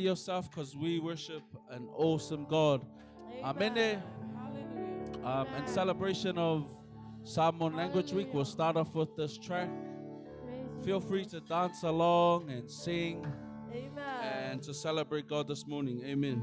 Yourself, because we worship an awesome God. Amen. In celebration of Samoan Language Week, we'll start off with this track. Feel free to dance along and sing. Amen. And to celebrate God this morning. Amen.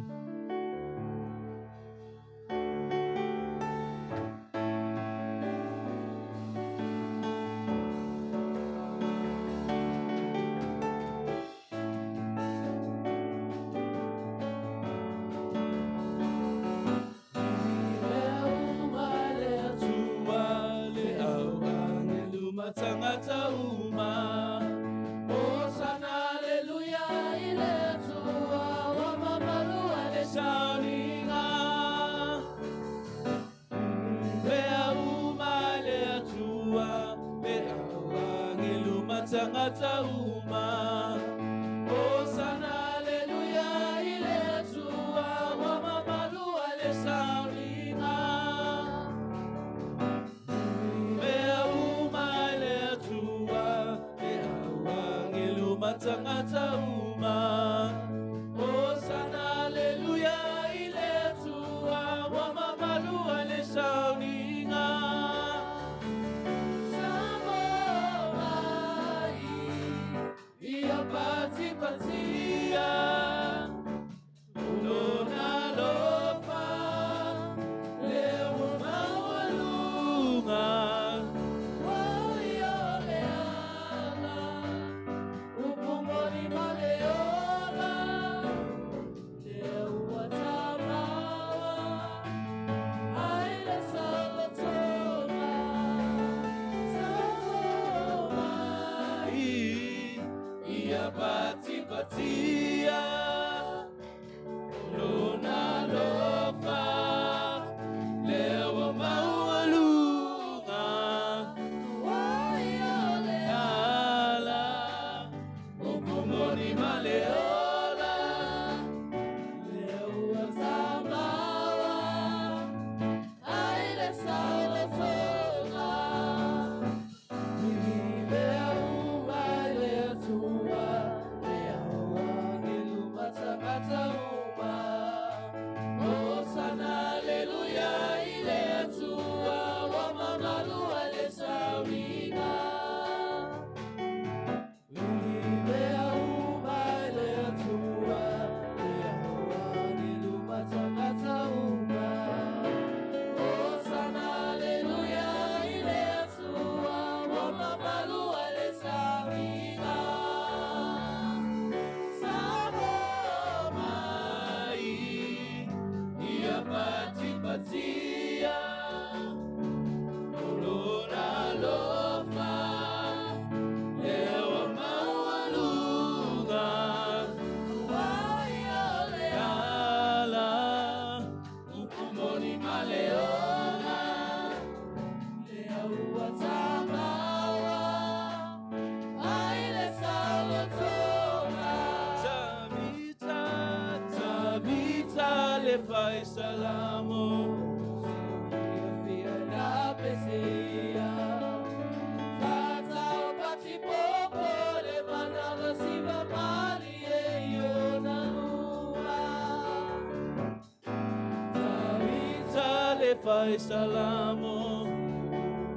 Salamo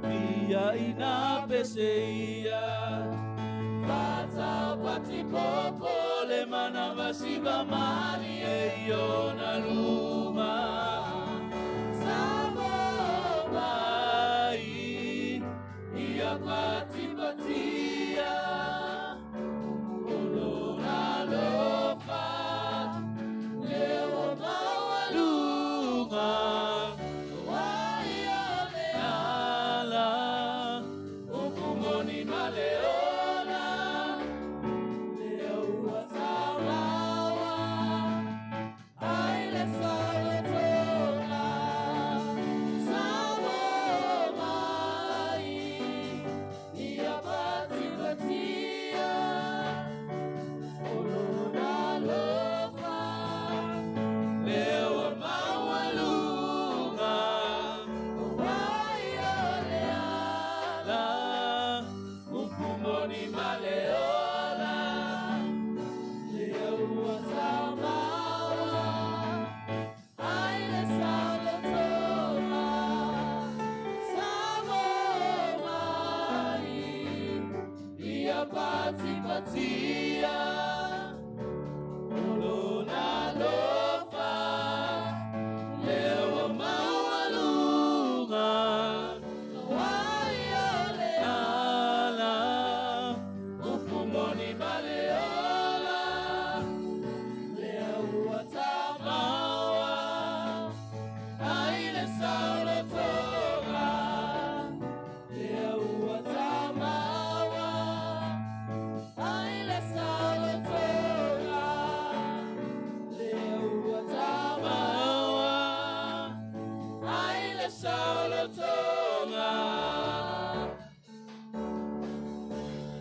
via ina peseia fata pati popo le mana vasiva mali e io na luma samo mai ia pati patia olona lofa leo mawalunga. Let's go.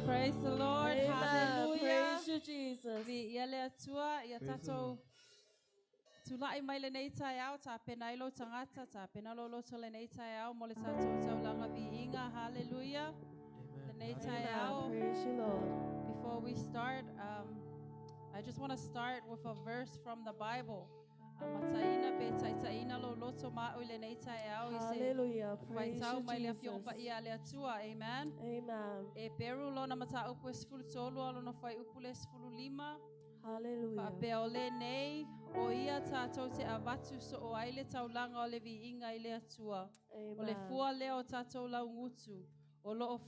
Praise the Lord. Amen. Hallelujah. Praise you, Jesus. Vi ia le atua ia tatou tula'i mai lenei taeao tapena ai lou tagata tapena lou loto lenei taeao mo le tatou taulaga viiga. Hallelujah. Lenei taeao. Amen. Praise you, Lord. Before we start, I just want to start with a verse from the Bible. Amataina pe taitaina lou loto ma'u i lenei taeao i se Hallelujah. Praise faitau you, mai le afioga Jesus. paia a le Atua. Amen. Amen. E Peru lona mataupu e 13 a lona fuaiupu le 15. Hallelujah. Faapea o lenei o ia tatou te avatu soo ai le taulaga o le viiga i le Atua. O le Amen. fua lea o tatou laugutu o loo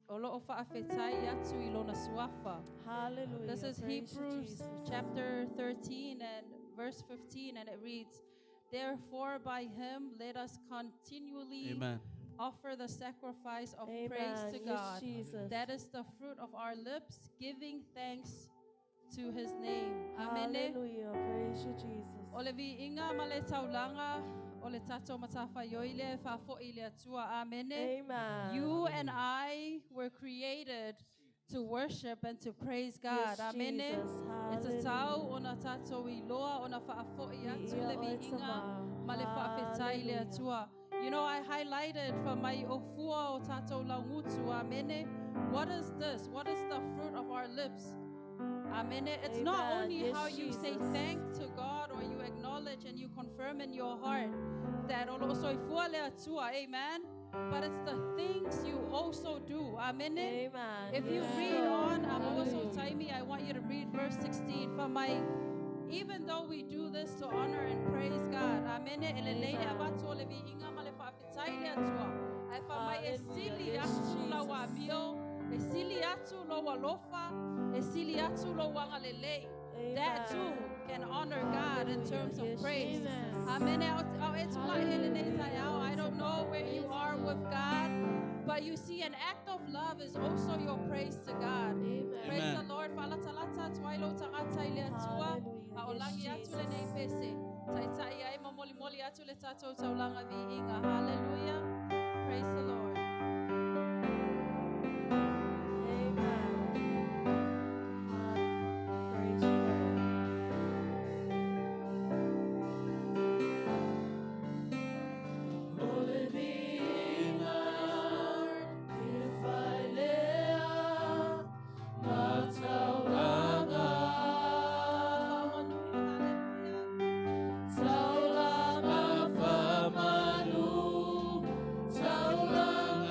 o loo faafetai atu i lona suafa. Hallelujah. This is Praise you, Hebrews Jesus. chapter 13 and verse 15, and it reads, Therefore by him let us continually Amen. offer the sacrifice of Amen. praise to Yes, God. Jesus. That is the fruit of our lips, giving thanks to his name. Amen. Hallelujah. Praise you, Jesus. O le viiga ma le taulaga o le tatou matafaioi lea e faafo'i le Atua. Amene. Amen. You and I were created to worship and to praise God. Yes, Amen. Jesus. E tatau Hallelujah. ona tatou iloa ona faafo'i atu Viia le oe viiga Tama. ma le faafetai le Hallelujah. Atua. You know, I highlighted for my ofua o tatou laugutu. Amen. What is this? What is the fruit of our lips? Amen. It's not Amen. only Yes, how you say Jesus. thank to God or you acknowledge and you confirm in your heart that o loo soifua le Atua. Amen. But it's the things you also do. Amen. Amen. If you Yes, read Lord. on, I'm also Hallelujah. Taimi, I want you to read verse 16. For my, even though we do this to honor and praise God, amen. E lelei le Amen. avatu o le viiga ma le faafetai le Atua. Ae fai mai e Hallelujah. sili Yes, atu lau Jesus. amio, e sili atu lou alofa, e sili atu lou agalelei. That Amen. too can honor God in Hallelujah. terms of Yes, praise. Jesus. Amen. Au e tula'i e lenei taeao. I don't know where you are with God, but you see, an act of love is also your praise to God. Amen. Praise Amen. the Lord. Fa'alatalata atu ai lou tagata i le Atua. Hallelujah. A o Yes, lagi atu Jesus. lenei pese. Taitai ai ma molimoli atu le tatou taulaga viiga. Hallelujah. Praise the Lord. Amen. Praise you, Lord. Hallelujah. Taulaga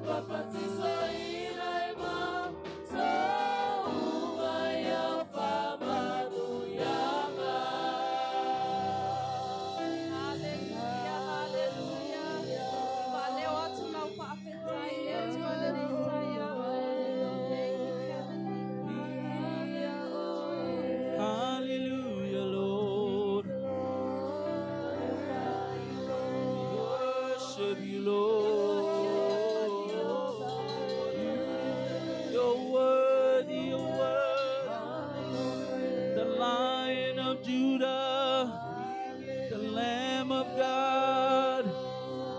Hallelujah, hallelujah. Faaleo atu lau faafetai i le Atua lenei taeao. Thank you, Heavenly Father. Hallelujah, Lord. Worship you, Lord. You're worthy, you're worthy. The Lion of Judah, the Lamb of God,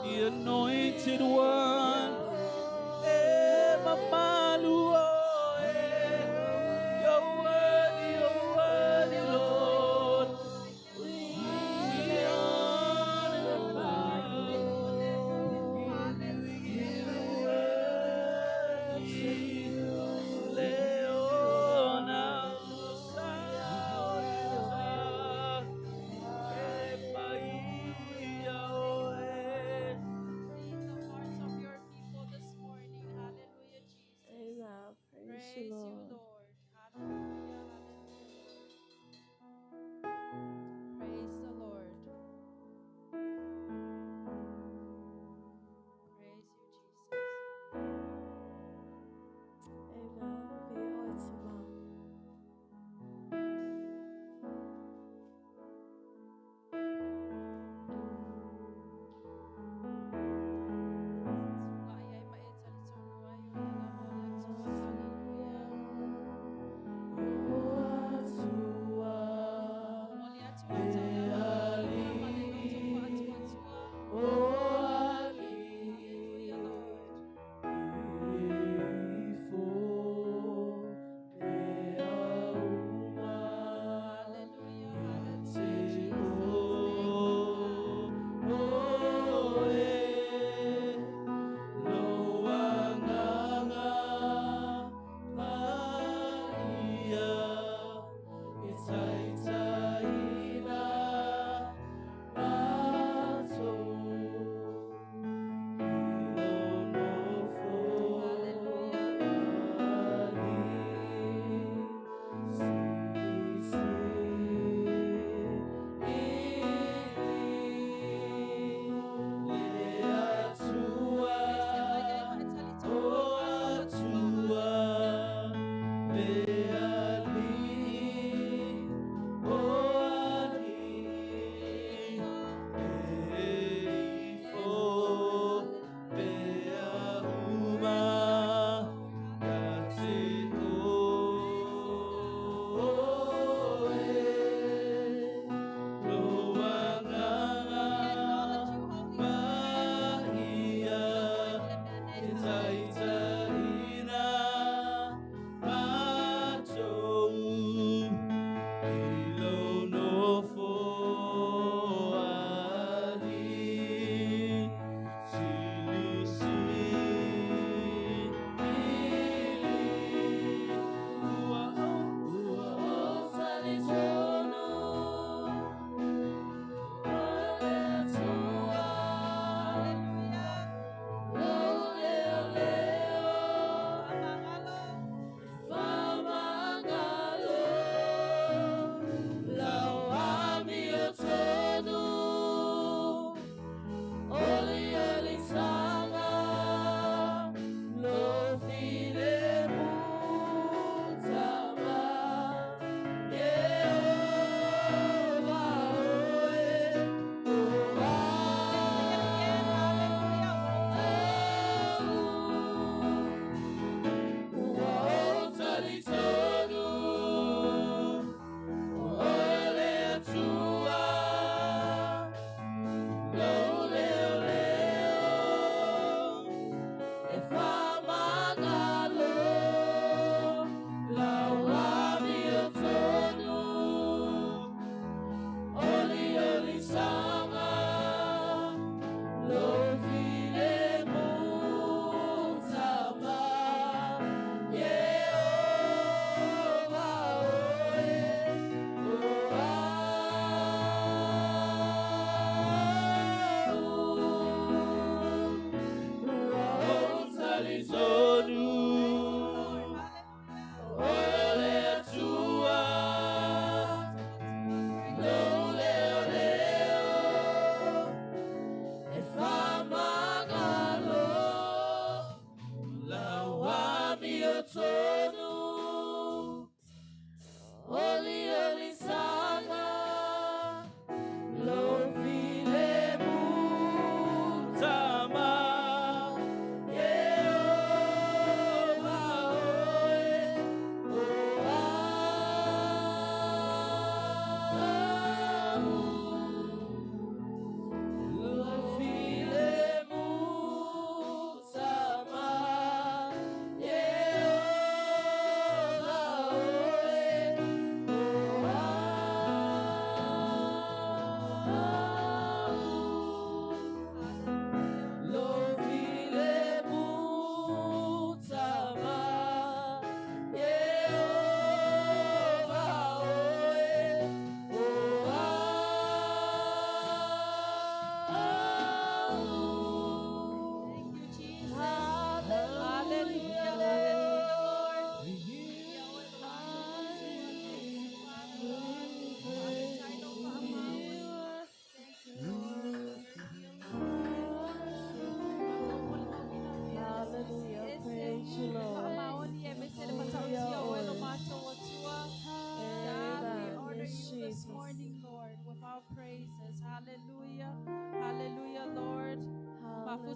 the Anointed One. Eh, mamalu, oh, eh. You're worthy, you're worthy, Lord. We honor you. Leona, Lead the hearts of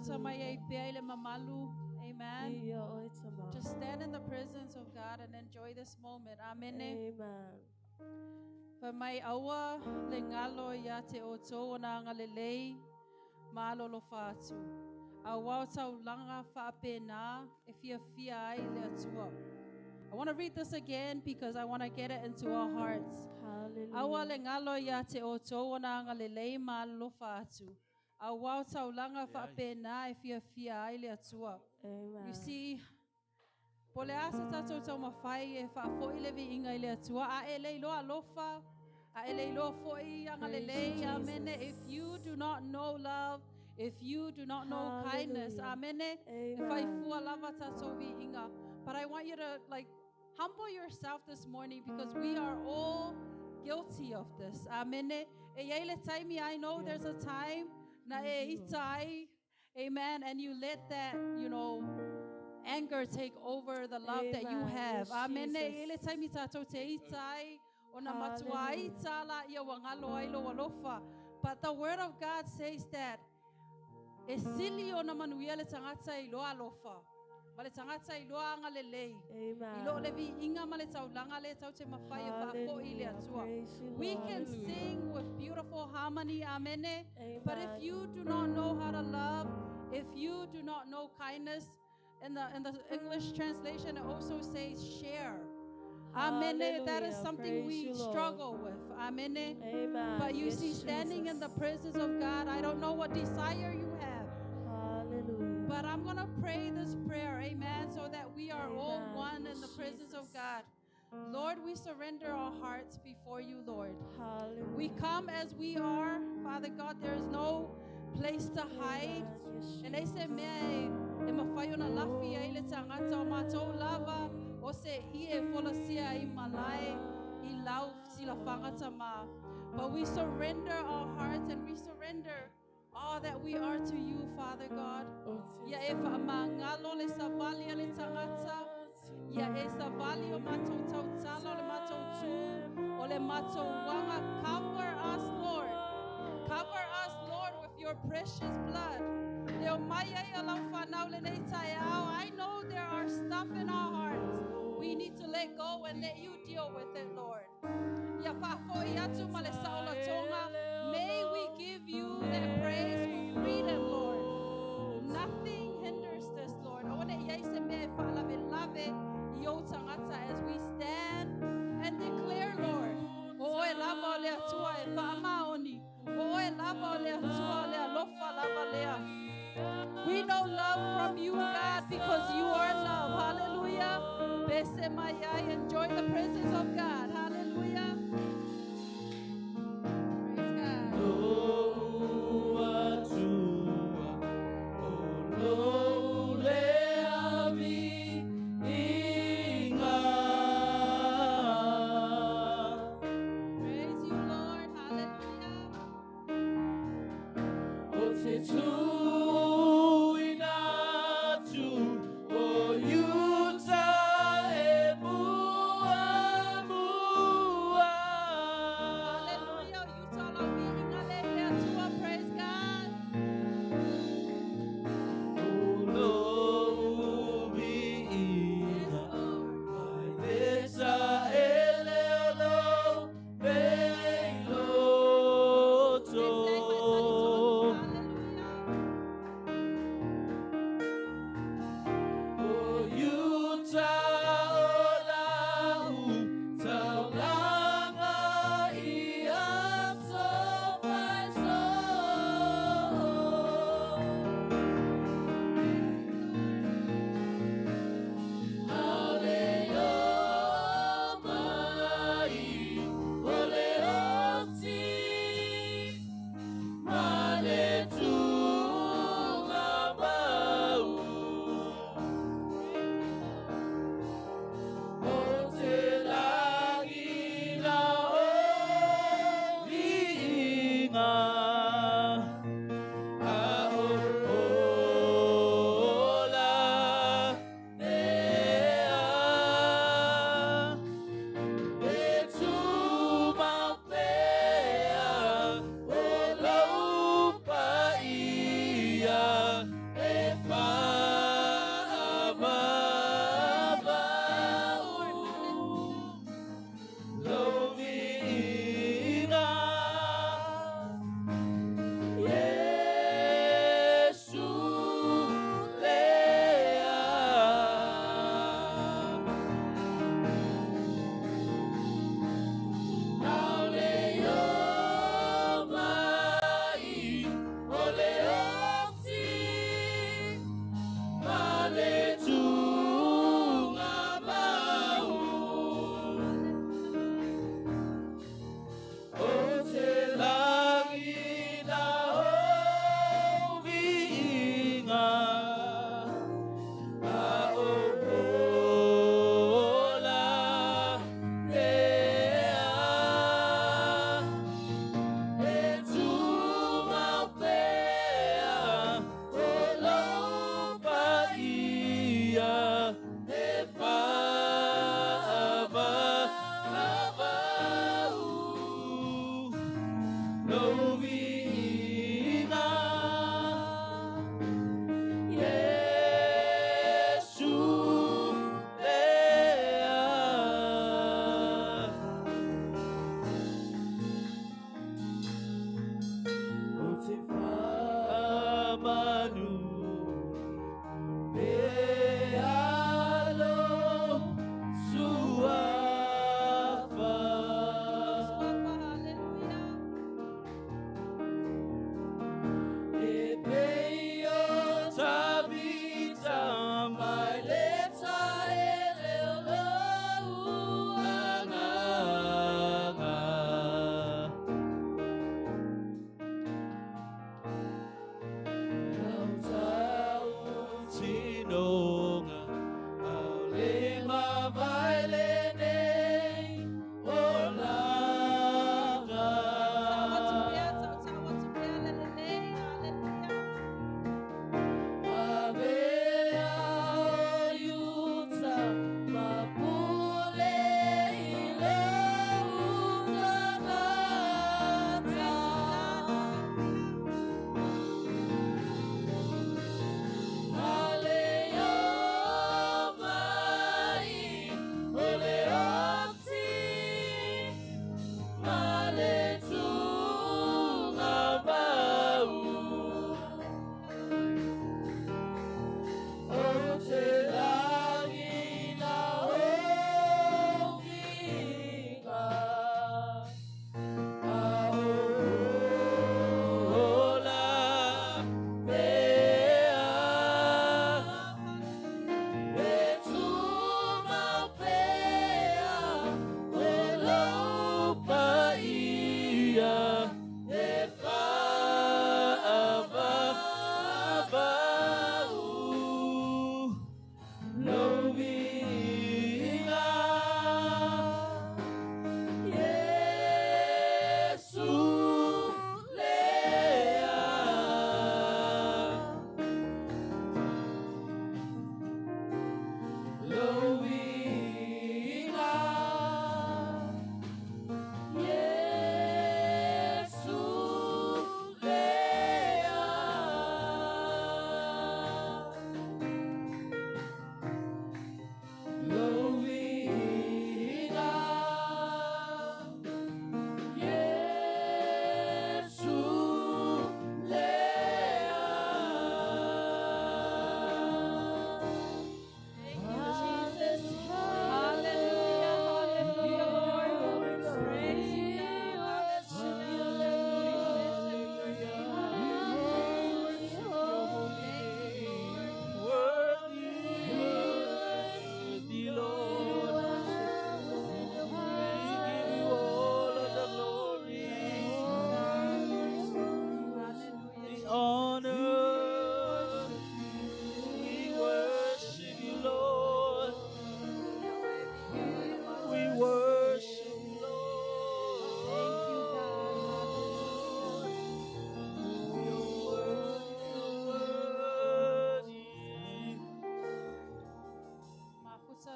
tamai ai pea i le mamalu. Amen. Viia oe Tama. Just stand in the presence of God and enjoy this moment. Amen. Amen. Fa mai aua le ngalo ia te o tō ona angalelei ma alolo whātu. A wao taulanga whaapena e fia fia ai le atua. I want to read this again because I want to get it into our hearts. Hallelujah. Aua le ngalo ia te o tō ona angalelei ma alolo whātu. A wao taulanga whaapena e fia fia ai le atua. Amen. You see, po le asa tātou tau mawhai e whaafoi le viinga i le atua, a e leiloa alofa, a e leiloa foi anga Praise lelei, you, amene. Jesus. If you do not know love, if you do not know kindness, Hallelujah. amene, e Amen. whaifua lava tātou viinga. But I want you to humble yourself this morning because we are all guilty of this. Amene. E iai le taimi, I know there's a time na e ita ai, amen, and you let that, you know, anger take over the love that you Amen. have. Yes, Amen. Jesus. E le taimi tātou te ita ai, o na matua Hallelujah. ita la ia wangalo ai lo alofa. But the word of God says that e sili o na manuia le tangata i loa alofa. Ma le tangata i loa anga lelei. I lo Amen. le viinga ma le taulanga le tau te mawhai e whaafoi le Hallelujah. atua. Praise you, We Lord. can sing with beautiful harmony, amen. But if Amen. you do not know how to love, if you do not know kindness, in the English translation, it also says share. Amen. That is Hallelujah. something Praise we you, Lord. struggle with. Amen. Amen. But you Yes, see, standing in the Jesus. presence of God, I don't know what desire you have. Hallelujah. But I'm going to pray this prayer, amen, so that we are all Amen. one in the Yes, presence of Jesus. God. Lord, we surrender our hearts before you, Lord. Hallelujah. We come as we are. Father God, there is no place to hide. Amen. Yes, E lei se mea e mawhai ona lafi ai le tangata o mātou lava o se i e folasia i malae i lau sila whangata mā. But we surrender our hearts and we surrender all that we are to you, Father God. Ia e whaamangalo le savali a le tangata. Ia e savali o mātou tautala o le mātou tū, o le mātou wanga. Cover us, Lord. Cover us, Lord, with your precious blood. Leo mai ai a lau whanau le nei tai ao. I know there are stuff in our hearts. We need to let go and let you deal with it, Lord. Ia whaafoi atu ma le saola tonga. May we give you that praise for freedom, Lord. Nothing hinders this, Lord. Awane ia i se mea e whaalave lave i o tangata as we stand and declare, Lord. O oe lava o le atua e whaamaoni. O oe lava o le atua o le alofa lava lea. We know love from you, God, because you are love. Hallelujah. Bese mai ai. Enjoy the presence of God. Hallelujah. Praise God. Praise you, Lord. Hallelujah. O yuta e mua mua.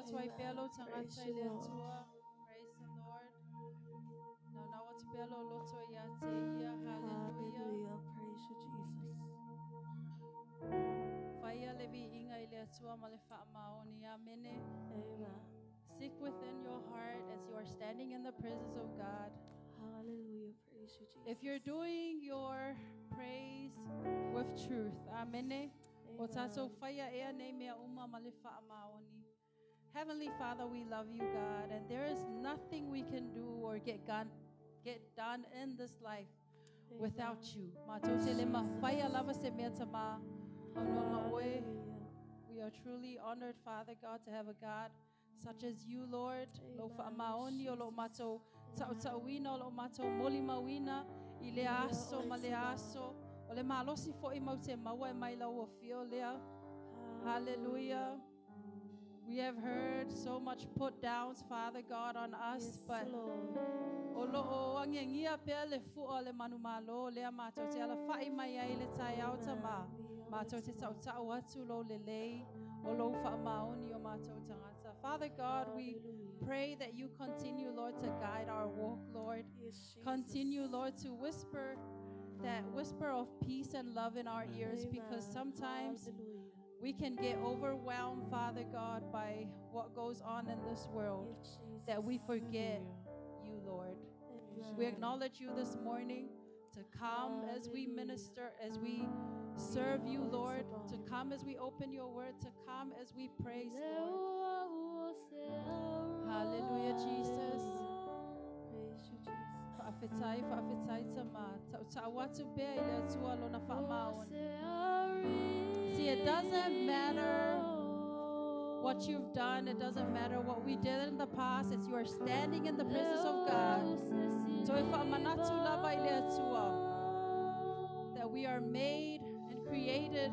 atu ai pea lou tagata Praise i you, le Lord. Atua. Praise the Lord. Naunau atu pea lou loto ia te ia. Hallelujah. Hallelujah. Praise you, Jesus. Faia le viiga i le Atua ma le faamaoni. Amene. Amen. Seek within your heart as you are standing in the presence of God. Hallelujah. Praise you, Jesus. If you're doing your praise with truth, amene. O tātou whaia ea nei mea uma ma le whaamaoni. Heavenly Father, we love you, God, and there is nothing we can do or get done in this life without you. Mātou te le mawhaia lava se mea tama. Hononga oe. We are truly honored, Father God, to have a God such as you, Lord. Lo whaamaoni o lo mātou tautauina o lo mātou moli mauina i le aso ma le aso. O le malosi fo'i mau te maua e mai lau o fio lea. Hallelujah. We have heard so much put downs, Father God, on us, Yes, but Lord. o lo o angiangia pea le fua o le manu malo lea mātou te ala whai mai ai le tai au tama. Mātou te tautau atu lo le lei o lo whaamaoni o mātou tangata. Father God, we pray that you continue, Lord, to guide our walk, Lord. Yes, Jesus. Continue, Lord, to whisper that whisper of peace and love in our ears, because Amen. sometimes Hallelujah. we can get overwhelmed, Father God, by what goes on in this world, Yes, Jesus. that we forget you, Lord. Amen. We acknowledge you this morning to come as we Hallelujah. minister, as we serve you, Lord, to come as we open your word, to come as we praise, Lord. Hallelujah, Jesus. Praise you, Jesus. Whaafetai, whaafetai tama. Tautau atu pea i le Atua lona whaamaoni. See, it doesn't matter what you've done. It doesn't matter what we did in the past. It's you are standing in the presence of God. So e whaamanatu lava i le Atua, that we are made and created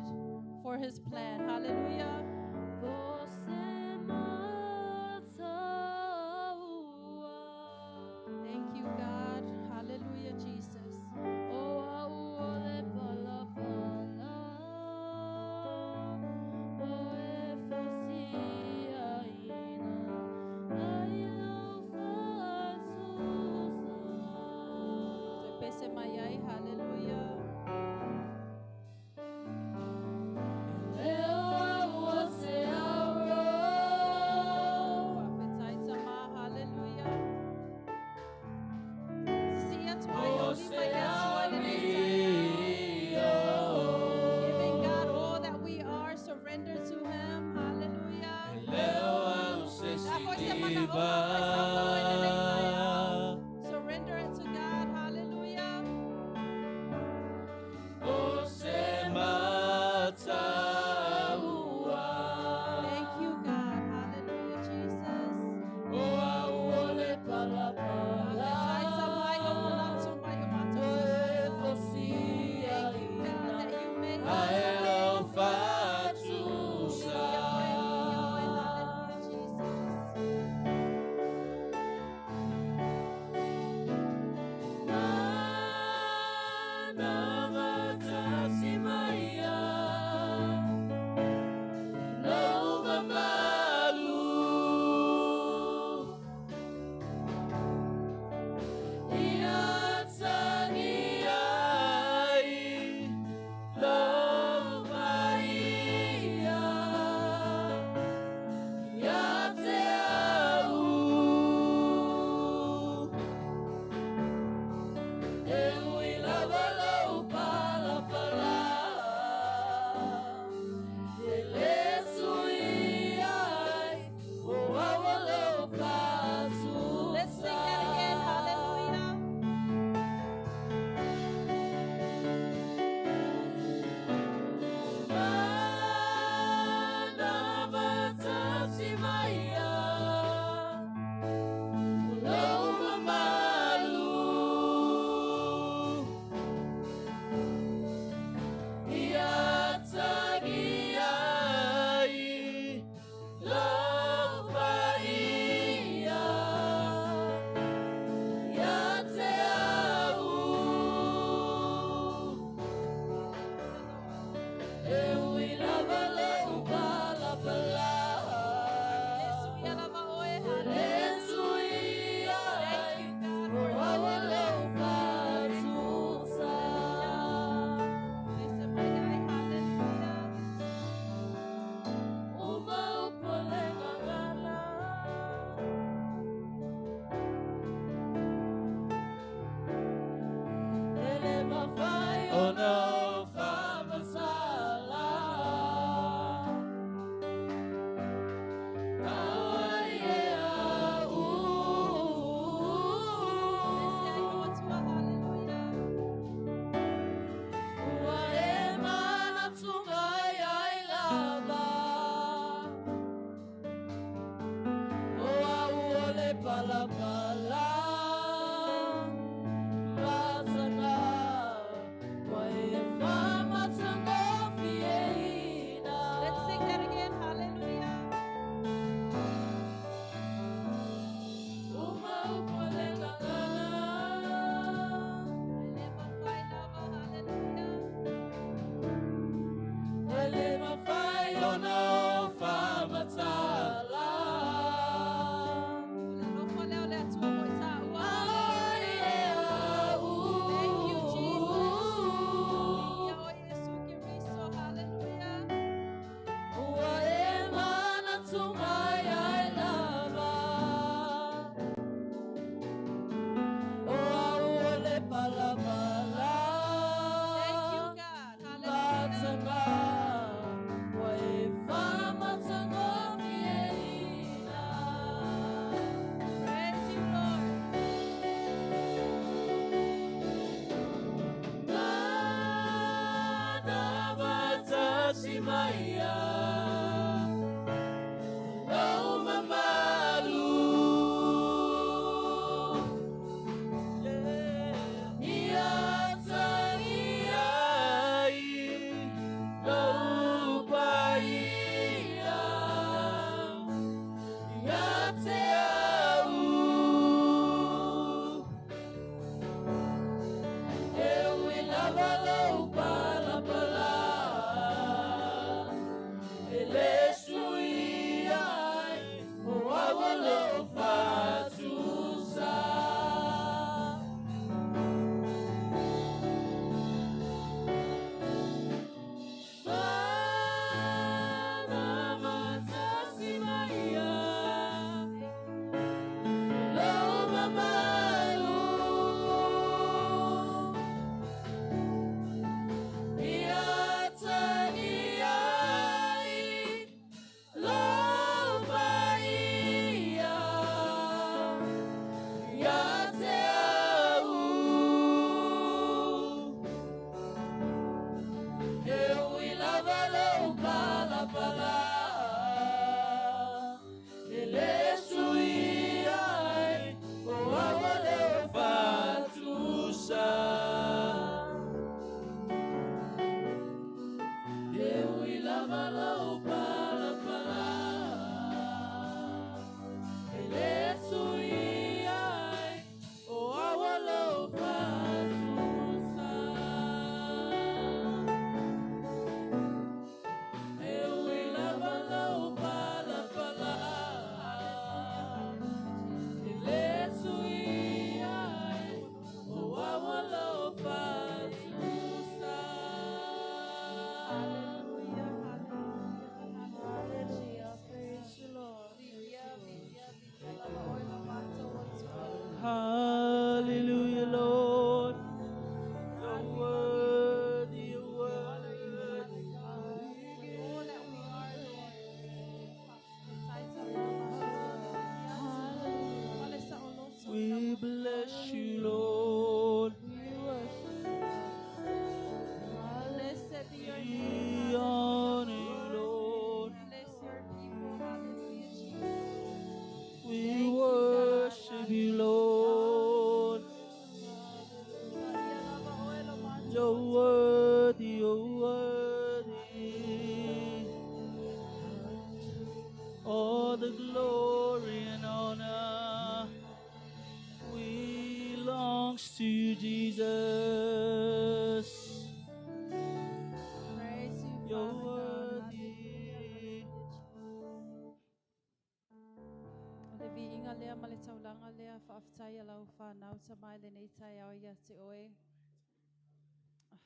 for His plan. Hallelujah. Thank you, God. Hallelujah, Jesus. Toe pese mai ai. Hallelujah. Hallelujah.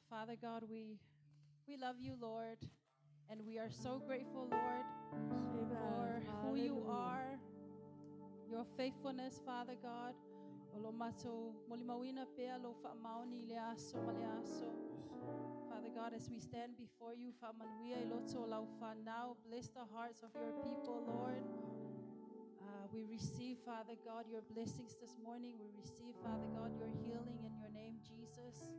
Father God, we love you, Lord, and we are so grateful, Lord, for who you are, your faithfulness, Father God. Father God, as we stand before you, now bless the hearts of your people, Lord. We receive, Father God, your blessings this morning. We receive, Father God, your healing in your name, Jesus.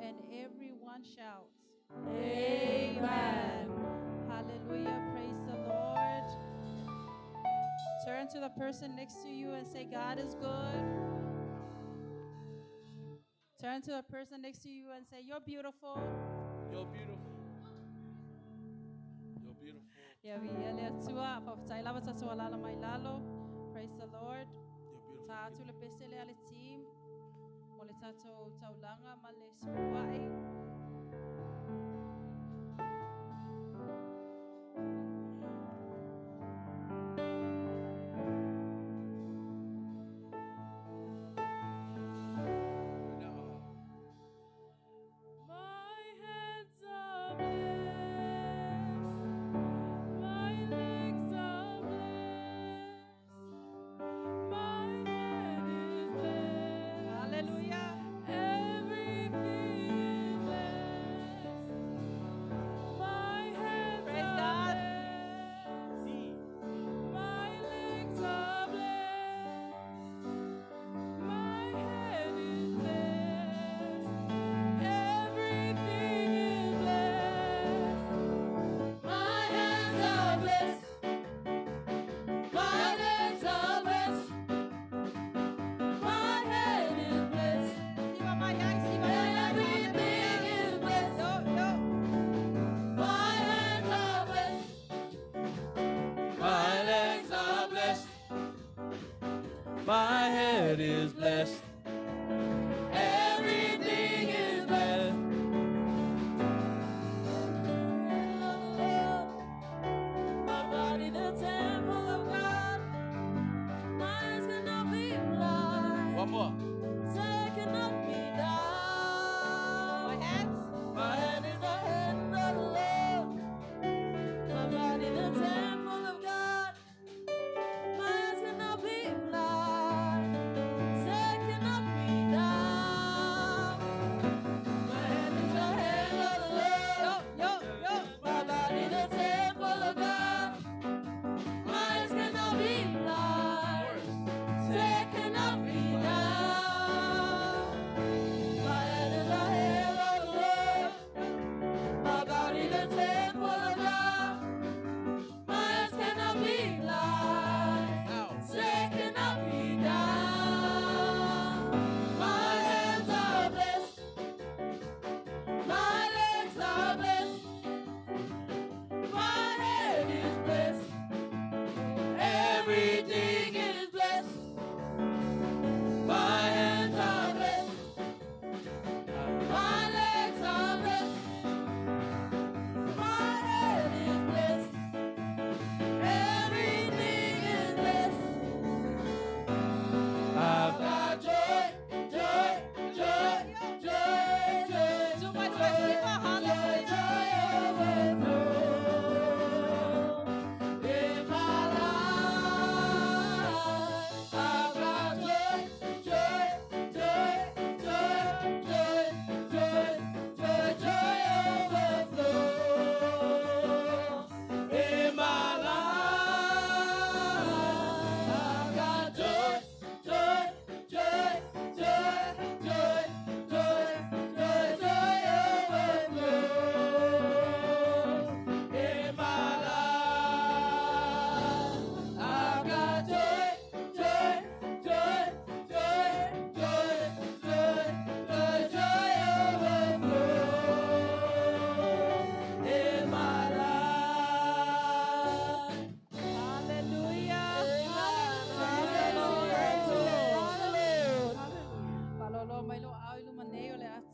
And everyone shouts, Amen. Hallelujah. Praise the Lord. Turn to the person next to you and say, God is good. Turn to the person next to you and say, you're beautiful. You're beautiful. You're beautiful. Praise the Lord. You're beautiful. Hallelujah. Everything is blessed.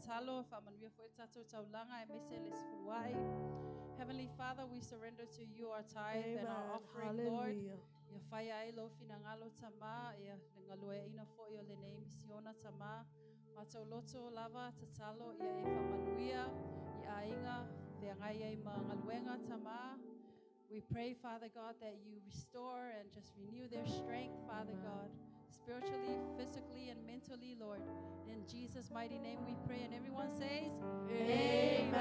tatalo, whaamanuia fo'i le tatou taulaga aemaise le sefulua'i. Heavenly Father, we surrender to you our tithe and our Amen. Offering, Lord. Hallelujah. Ia whai ai lo finangalo tama, ia le ngalueina fo'i o lenei misiona tama. Matou loto lava tatalo ia e whaamanuia, i aiga, feagai ai ma galuega tama. We pray, Father God, that you restore and just renew their strength, Father Amen. God, spiritually, physically, and mentally, Lord. In Jesus' mighty name we pray. And everyone says, Amen.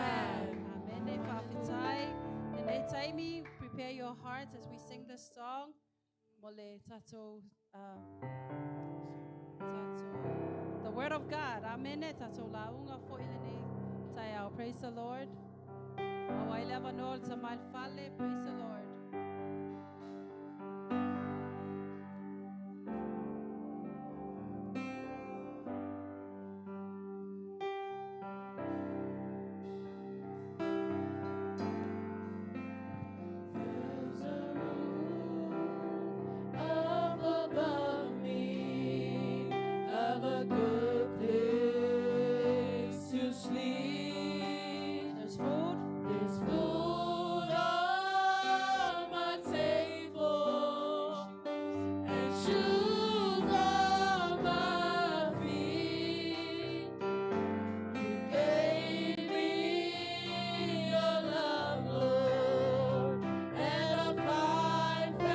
Amen. Fa'afetai. Lenei taimi, prepare your hearts as we sing this song. Mole tatou, tatou, the word of God. Amen. Tatou lauga fo'i lenei taeao. Praise the Lord. Maua ai le avanoa o le tama i le fale. Praise the Lord. There's a roof up above me, have a good place to sleep. There's food. There's food on my table and shoes on my feet. You gave me your love, Lord, and a fine family.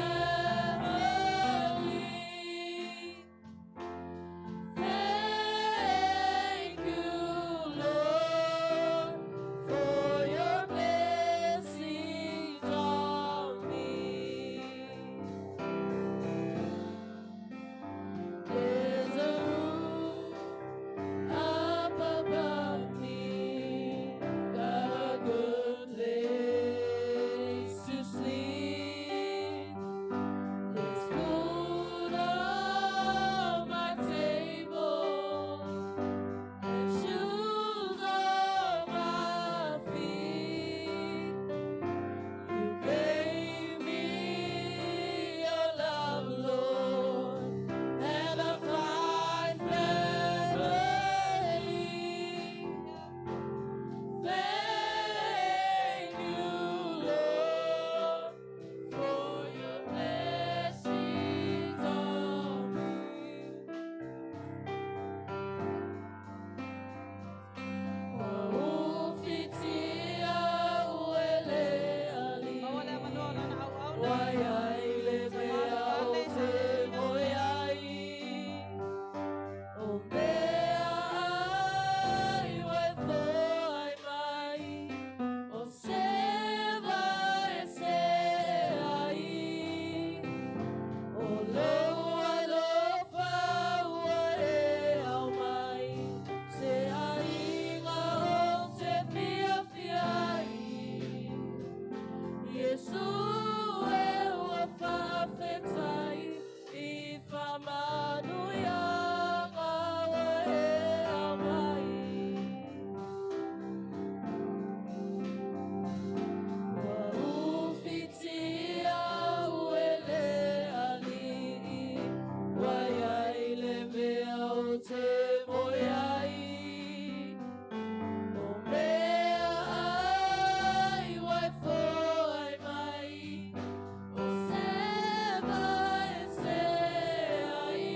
Thank you, Lord, for your blessings on me. There's a roof up above me, got a good place to sleep. There's food on my table and shoes on my feet. You gave me your love, Lord, and a fine family. Thank you, Lord, for your blessings on me. Waufitia uele ali. Maua le avanoa o lana auauna. Waiai le mea o te moe ai. O mea ai wai foai mai. O seva e se ai. O lou alofa ua e au mai. Se aiga o te fiafia ai. Yesu e ua fa'afetai i fa'amanuiaga ua e aumai. Ua ufitia ue le ali'i, ua iai le mea o te moe ai. O mea ai wai foai mai, o seva e se ai.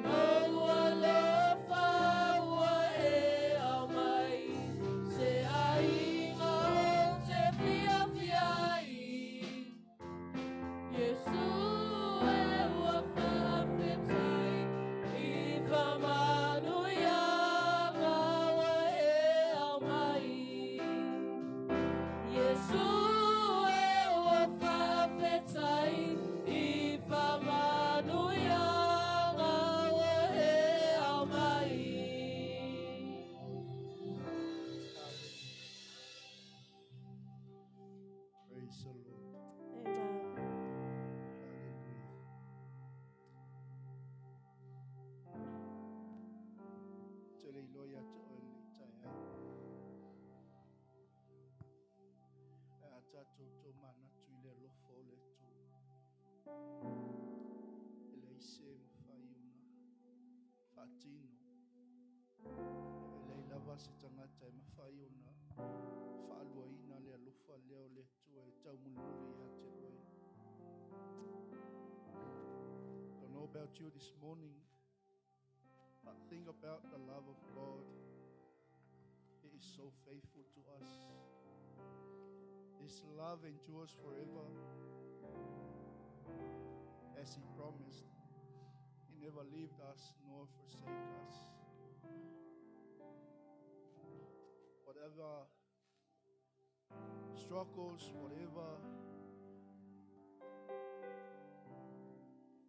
O lou alofa ua e aumai, se aiga o te fiafia ai. Yesu e ua fa'afetai i fa'amanuiaga ua e aumai. Yesu e ua fa'afetai i fa'amanuiaga ua e aumai. Praise the Lord. Amen. Hallelujah. Te le iloa ia te oe lenei taeao. E a tātou tō manatu i le alofa o le Atua. E leai se mawhai ona whaatino. lava se tagata e mafai ona faaluaina le alofa lea o le Atua e taumulimuli ia te oe. Don't know about you this morning, but think about the love of God. He is so faithful to us. His love endures forever. As He promised, He never left us nor forsake us. Whatever struggles, whatever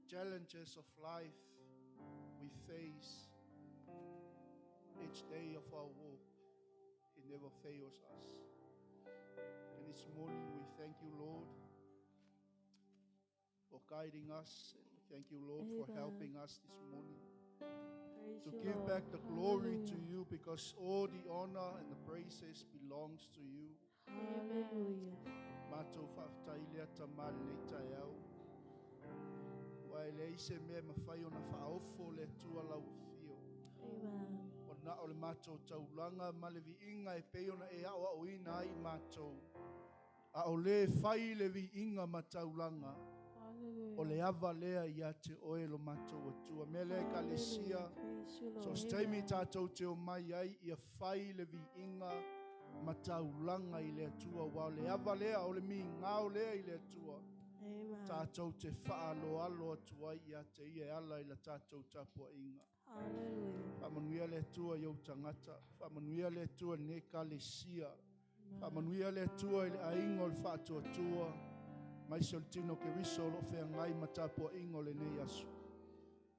challenges of life we face each day of our walk, He never fails us. And this morning we thank you, Lord, for guiding us. And thank you, Lord, for Amen. helping us this morning Praise to you, give Lord. back the glory to Hallelujah. you, because all the honor and the praises belongs to you. Hallelujah. Matou faafetai lea tamā lenei taeao. Ua e leai se mea e mafai ona faaofo le Atua lau afio. Amen. O na o le matou taulaga ma le viiga e pei ona e aoaoina ai matou. A o lē fai le viiga ma taulaga. Hallelujah. O le ava lea ia te oe lo matou Atua. Mea lea ekalesia. Hallelujah. Praise you, So Lord. se taimi tatou te omai ai ia fai le viiga ma taulaga i le Atua. Ua o le ava lea, o le migao lea i le Atua. Amen. Tatou te faaloalo atu ai ia te ia e ala i la tatou tapuaiga. Hallelujah. Faamanuia le Atua i ou tagata. Faamanuia le Atua i lenei ekalesia. Faamanuia le Atua i le aiga o le faatuatua. Aemaise o le tino Keriso o loo feagai ma tapuaiga o lenei aso.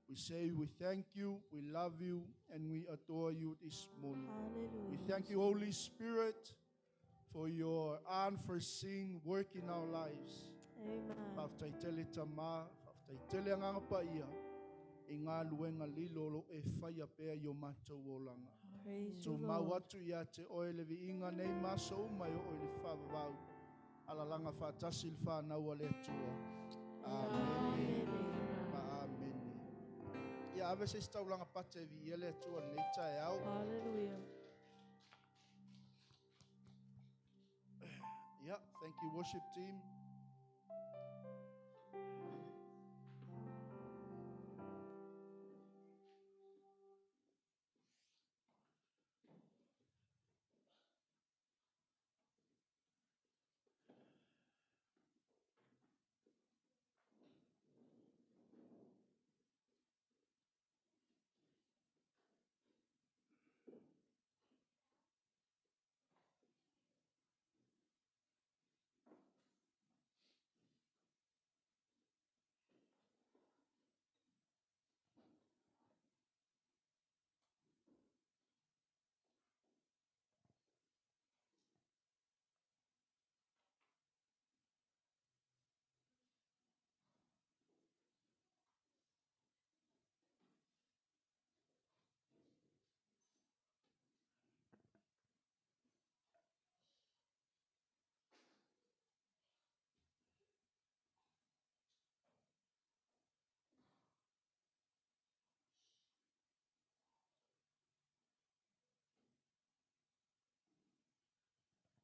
We say we thank you, we love you, and we adore you this morning. Hallelujah. We thank you, Holy Spirit, for your unforeseen work in our lives. Amen. Faafetai tele tamā, faafetai tele Agaga Paia, i ngā luenga lilo lo e whaia pea i o mātou olaga. Praise you, Tu mau Lord. atu ia te oe le viiga nei maso uma e o i le whaavavau. Alalaga faatasi le whanau a le Atua. Amene. Ma amene. Ia ave se isi taulaga pate e viia le Atua lenei taeao. Hallelujah. Yeah, thank you, worship team.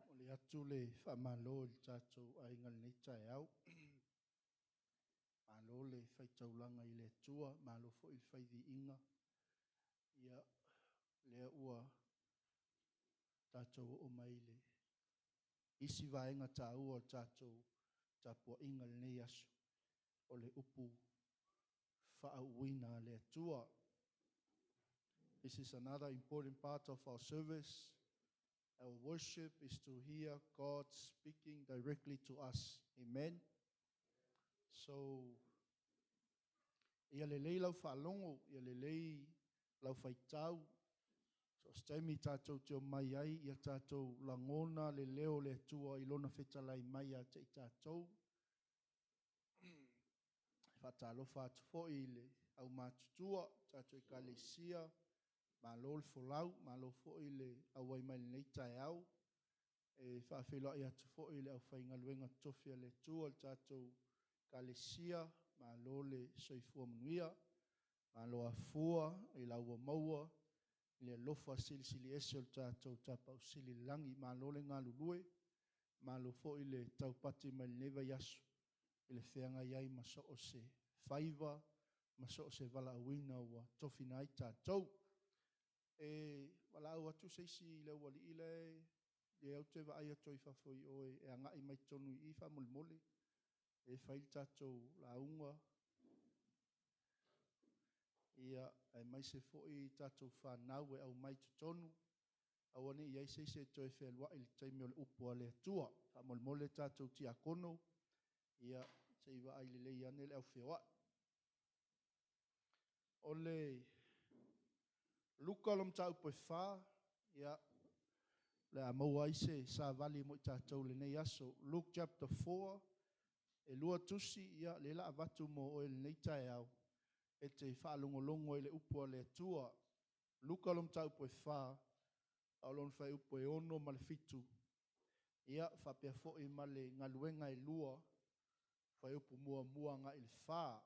O le atu le faamalo i le tatou aiga lenei taeao. Malo le faitaulaga i le Atua, malo foi le faiviiga. Ia, lea ua tatou oo mai le isi vaega taua o le tatou tapuaiga lenei aso. O le upu faauuina a le Atua. This is another important part of our service. Our worship is to hear God speaking directly to us. Amen. So, ia lelei lau faalogo, ia lelei lau faitau. So, se taimi tatou te omai ai, ia tatou lagona le leo o le Atua i lona fetalai mai ia te i tatou. Faatalofa atu foi i le aumatutua, tatou ekalesia, malo le folau, malo foi le auai mai lenei taeao. E faafeiloai atu foi i le aufaigaluega totofi a le Atua, le tatou ekalesia, malo le soifua manuia, malo afua i lau ua maua. le alofa silisili ese o le tatou Tapausili i le lagi. Malo le galulue, malo foi le taupati mai lenei vaiaso i le feagai ai ma so o se faiva ma so o se valaauina ua tofina ai tatou. E valaau atu se isi i le aualii lea e ou te vaai atu i fafo i o e agai mai totonu i i faamolemole e fai le tatou lauga. Ia, aemaise foi tatou whanau e au mai totonu, aua ne i ai se isi e toe fealuai i le taimi o le upu a le Atua. Faamolemole tatou tiakono, ia, se i vaai lelei ane le au feoai. O le Luka o le mataupu e 4, ia, le a maua ai se savali mo i tatou lenei aso. Luke chapter 4, e lua tusi, ia, le la avatu mo oe lenei taeao, e te faalogologo i le upu a le Atua. Luka o le mataupu e 4, a o lona fuaiupu e 6 ma le 7. Ia, faapea foi ma le galuega e 2, fuaiupu muamua agai le 4.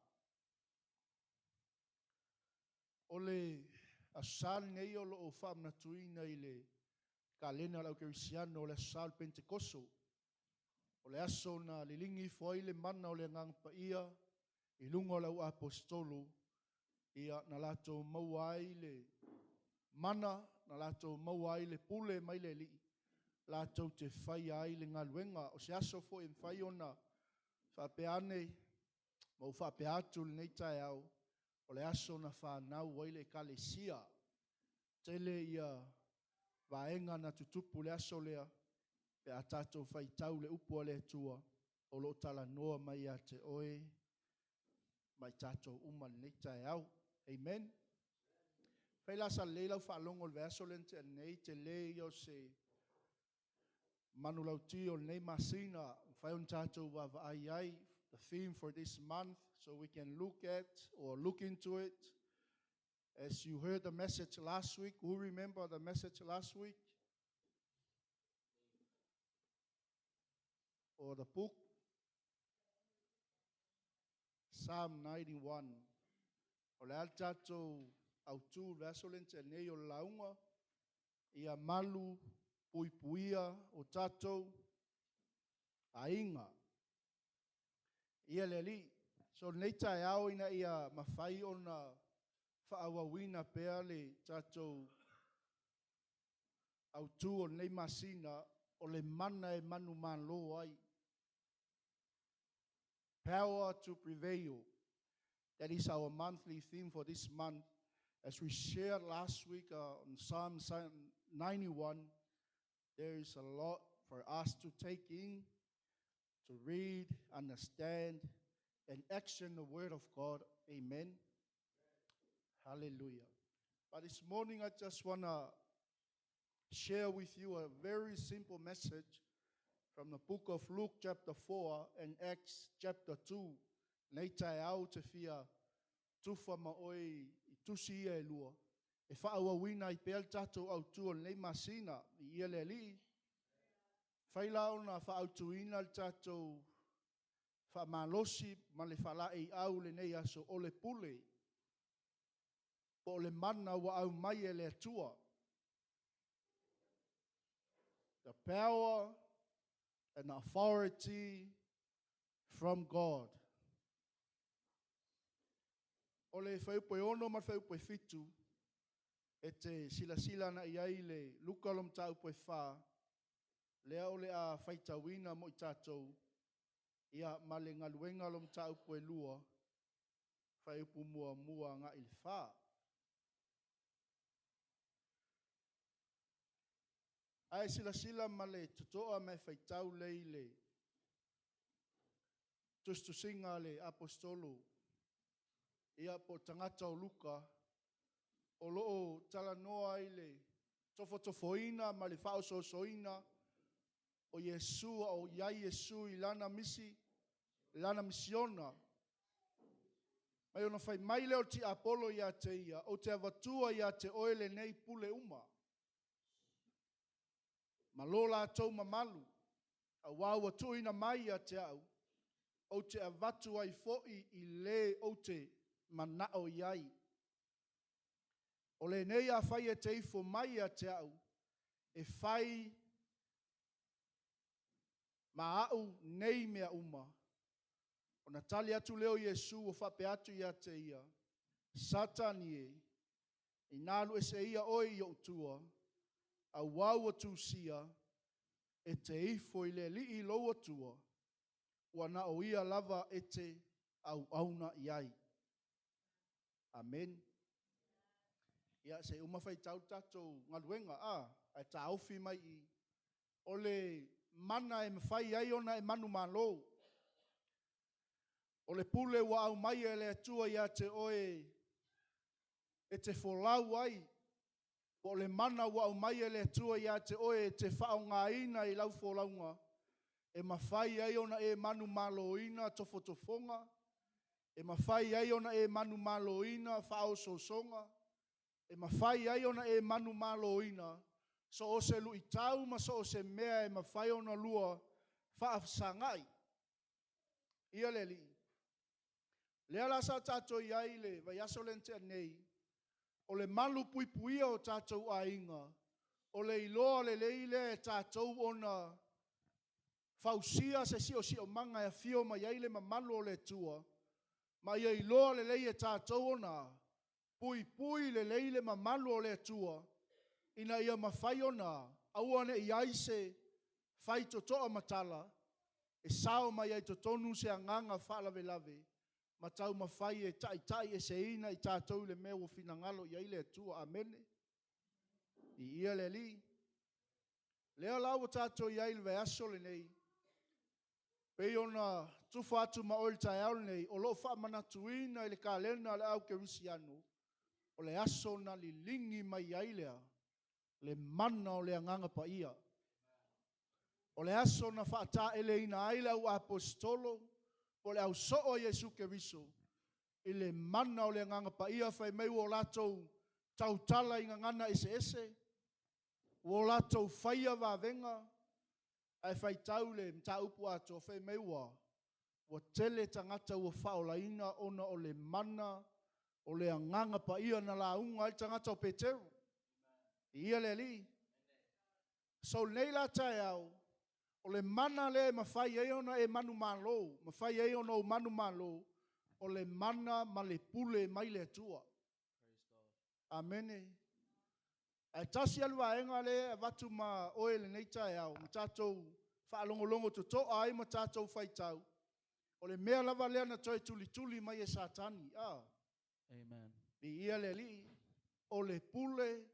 O le Aso Sa lenei o loo faamanatuina i le kalena o le aukerisiano o le Aso Sa o le Pentekoso. O le aso na liligi ifo ai le mana o le Agaga Paia i luga o le au apostolo, ia na latou maua ai le mana, na latou maua ai le pule mai le Alii, latou te faia ai le galuega. O se aso foi e mafai ona faapea ane, ma ou faapea atu lenei taeao, o le aso na fanau ai le Ekalesia. Tele ia vaega na tutupu le aso lea, pe a tatou faitau le upu a le Atua, o lo o talanoa mai ia te oe ma i tatou uma lenei taeao. Amen. Fai la sa lelei lau faalogo i le vaiaso lea na tea nei, tele ia o se manulauti o lenei masina, mafai ona tatou vaavaai ai, the theme for this month, so we can look at or look into it. As you heard the message last week, who remember the message last week? Or the book? Psalm 91. O le a le tatou autu le vaiaso lea na tea nei o le lauga, ia malu puipuia o tatou aiga. Ia le Alii. So lenei taeao ina ia mafai ona faaauauina pea le tatou autu o lenei masina, o le mana e manumalo ai. Power to prevail. That is our monthly theme for this month. As we shared last week on Psalm 91, there is a lot for us to take in, to read, understand, and action the Word of God. Amen. Hallelujah. But this morning, I just want to share with you a very simple message from the book of Luke chapter 4 and Acts chapter 2. Nei taeao te fia tufa ma oe i tusi ia e lua. E whaauawina i pea le tatou autu o lenei masina i ia le Alii. Whai la ona whaautuina le tatou whaamalosi ma le whalaei au lenei aso o le pule. Po o le mana ua au mai e le Atua. The power and authority from God. O le fuaiupu e 6 ma le fuaiupu e 7, e te silasila na i ai le Luka o le mataupu e 4, lea o le a faitauina mo i tatou, ia ma le galuega o le mataupu e 2, fuaiupu muamua agai le 4. Ae silasila ma le totoa me faitau lei le tusitusiga a le apostolo, ia po tagata o Luka, o loo talanoa ai le tofotofoina ma le faaosoosoina o Iesu, o iai Iesu i lana misi, lana misiona. Mai ona fai mai lea o le tiapolo ia te ia, o te avatua ia te oe lenei pule uma. Ma lo latou mamalu, auā ua tuuina mai ia te au, ou te avatu ai foi i le ou te manao i ai. O lenei afai e te ifo mai ia te a'u e fai ma a'u nei mea uma. Ona tali atu lea o Iesu ua faapea atu ia te ia, Satani e, ina alu ese ia oe i o'u tua, auā ua tusia, e te ifo i le Alii lou Atua, ua na o ia lava e te auauna i ai. Amen. Ia, se i uma faitau le tatou galuega, a, ae taofi mai i o le mana e mafai ai ona e manumalo. O le pule ua aumai e le Atua ia te oe e te folau ai, po o le mana ua aumai e le Atua ia te oe e te faaaogaina i lau folauga, e mafai ai ona e manumaloina tofotofoga, e mafai ai ona e manumaloina faaosoosoga, e mafai ai ona e manumaloina so o se luitau ma so o se mea e mafai ona lua faafesagai. Ia le Alii. Lea la sa tatou i ai i le vaiaso lea na tea nei, o le malu puipuia o tatou aiga, o le iloa lelei lea e tatou ona fausia se siosiomaga e afio mai ai le mamalu o le Atua, ma ia iloa lelei e tatou ona puipui lelei le mamalu o le Atua, ina ia mafai ona aua ne i i ai se faitotoa matala e sao mai ai totonu se agaga faalavelave ma taumafai e taitaieseina i tatou i le mea ua finagalo i ai le Atua. Amene. Viia le Alii. Lea la ua tatou i ai i le vaiaso lenei, pei ona tufa atu ma oe i le taeao lenei, o lo o faamanatuina i le kalena a le au kerisiano, o le aso na liligi mai ai lea le mana o le Agaga Paia. O le aso na faataeleina ai le au aposetolo po o le au soo a Iesu Keriso i le mana o le Agaga Paia, fai mai ua latou tautala i gagana eseese, ua o latou faia vavega, ae faitau le mataupu atoa, fai mai ua tele tagata ua faaolaina ona o le mana o le Agaga Paia na lauga ai le tagata o Peteru. Viia le Alii. So lenei la taeao, o le mana lea e mafai ai ona e manumalo, mafai ai ona ou manumalo, o le mana ma le pule mai le Atua. Amene. Ae tasi lava le vaega lea e avatu ma oe i lenei taeao, ma tatou faalogologo totoa ai ma tatou faitau, o le mea lava lea na toe tulituli mai e Satani. Amen. Viia le Alii. O le pule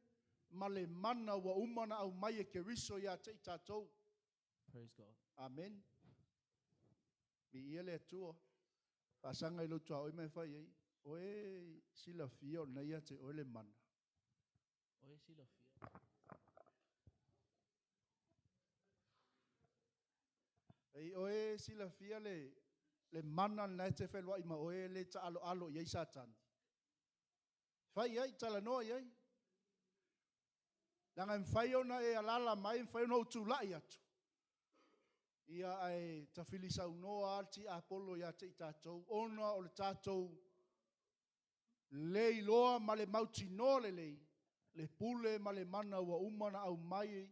ma le mana ua uma ona aumai e Keriso ia te i tatou. Praise God. Amen. Viia le Atua. Faasaga i lou tuaoi ma e fai ai, oe silafia o lena ia te oe le mana. Oe silafia. Ei, oe silafia le mana lena e te feloai ma oe le taaloalo i ai Satani. Fai ai, talanoa i ai. Leaga e mafai ona e alaala mai, e mafai ona ou tulai atu. Ia, ae tafili saunoa lava le tiapolo ia te i tatou, ona o le tatou le iloa ma le mautinoa lelei, le pule ma le mana ua uma ona aumai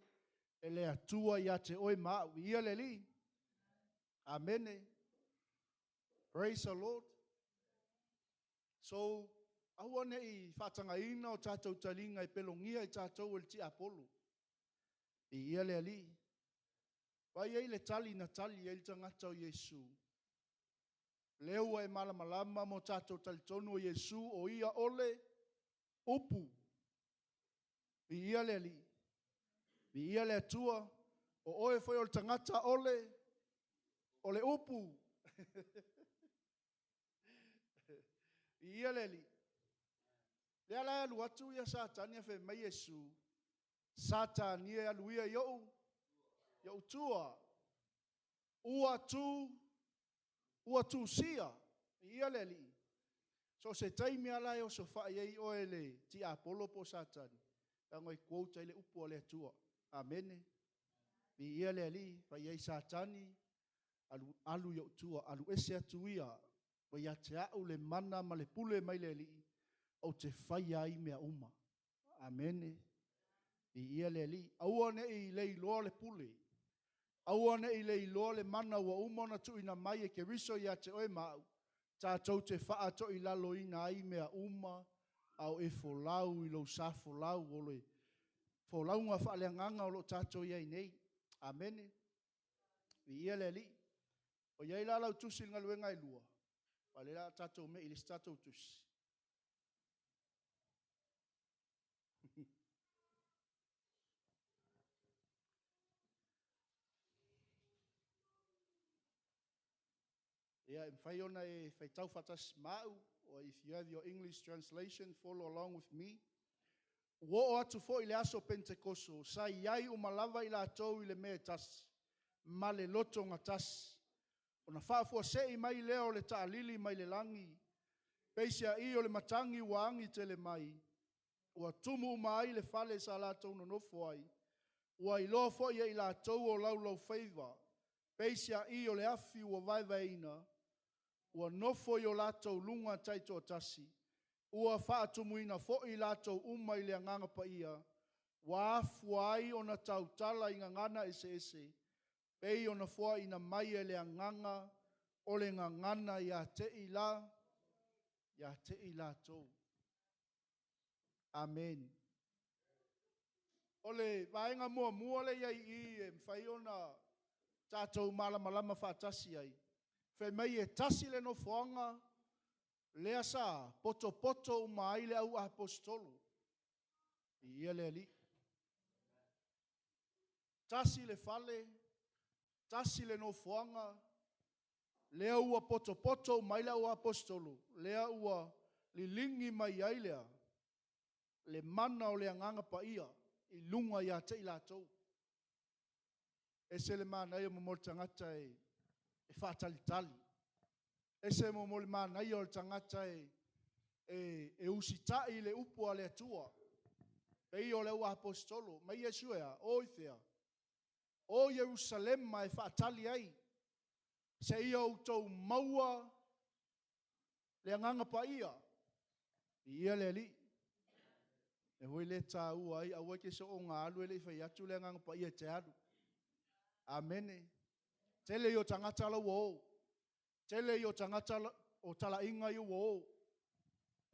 e le Atua ia te oe ma au. Viia le Alii. Amene. Praise the Lord. So, aua ne i faatagaina o tatou taliga e pelogia i tatou e le tiapolo. Viia le Alii. Vai ai le tali na tali ai le tagata o Iesu. Lea ua e malamalama ma o tatou talitonu o Iesu o ia o le upu. Viia le Alii. Viia le Atua. O oe foi o le tagata o le upu. Viia le Alii. Lea la e alu atu ia Satani e fai mai Iesu, Satani e alu ia i ou tua. Ua tu, ua tusia. Viia le Alii. So o se taimi lava la e osofai ai oe le tiapolo po o Satani, tago e quote ai le upu a le Atua. Amene. Viia le Alii. Fai ai Satani, alu, alu i ou tua, alu ese atu ia, ua ia te au le mana ma le pule mai le Alii, ou te faia ai mea uma. Amene. Viia le Alii. Aua ne'i leiloa le pule. Aua ne'i leiloa le mana ua uma ona tuuina mai e Keriso ia te oe ma au, tatou te faatoilaloina ai mea uma a o e folau i lou sa folau o le folauga faaleagaga o lo o tatou i ai nei. Amene. Viia le Alii. O i ai la lau tusi i le galuega e lua, aua o lea o le a tatou me'i i le isi tatou tusi. Ia, e mafai ona e faitau faatasi ma au, or if you have your English translation, follow along with me. Ua oo atu foi le aso Penetekoso, sa i ai uma lava i latou i le mea e tasi, ma le loto gatasi. Ona faafuasei mai lea o le taalili mai le lagi, peiseai o le matagi ua agi tele mai, ua tumu uma ai le fale sa latou nonofo ai. Ua iloa foi e i latou o laulaufaiva, peiseai o le afi ua vaevaeina, ua nofo i o latou luga taitoatasi, ua faatumuina foi i latou uma i le Agaga Paia, ua afua ai ona tautala i gagana eseese, pei ona foaina mai e le Agaga o le gagana ia te i latou. Amene. O le vaega muamua lea e i ai i i e mafai ona tatou malamalama faatasi ai, fai mai e tasi le nofoaga lea sa potopoto uma ai le au aposetolo. Viia le Alii. Tasi le fale, tasi le nofoaga, lea ua potopoto uma ai le au aposetolo, lea ua liligi mai ai le a? Le mana o le Agaga Paia i luga ia te i latou. E ese le manaia mo le tagata e faatalitali. E ese le manaia o le tagata e usitai i le upu a le Atua. E pei o le auaposeitolo. Mai Iesu e a? O i fea? O Ierusalema e faatali ai seia outou maua le Agaga Paia. Viia le Alii. O le mea foi lea e taua ai, aua e te soona alu e le i fai atu le Agaga Paia e te alu. Amene. Tele ia o tagata la ua o. Tele ia o tagata o talaiga ia ua o.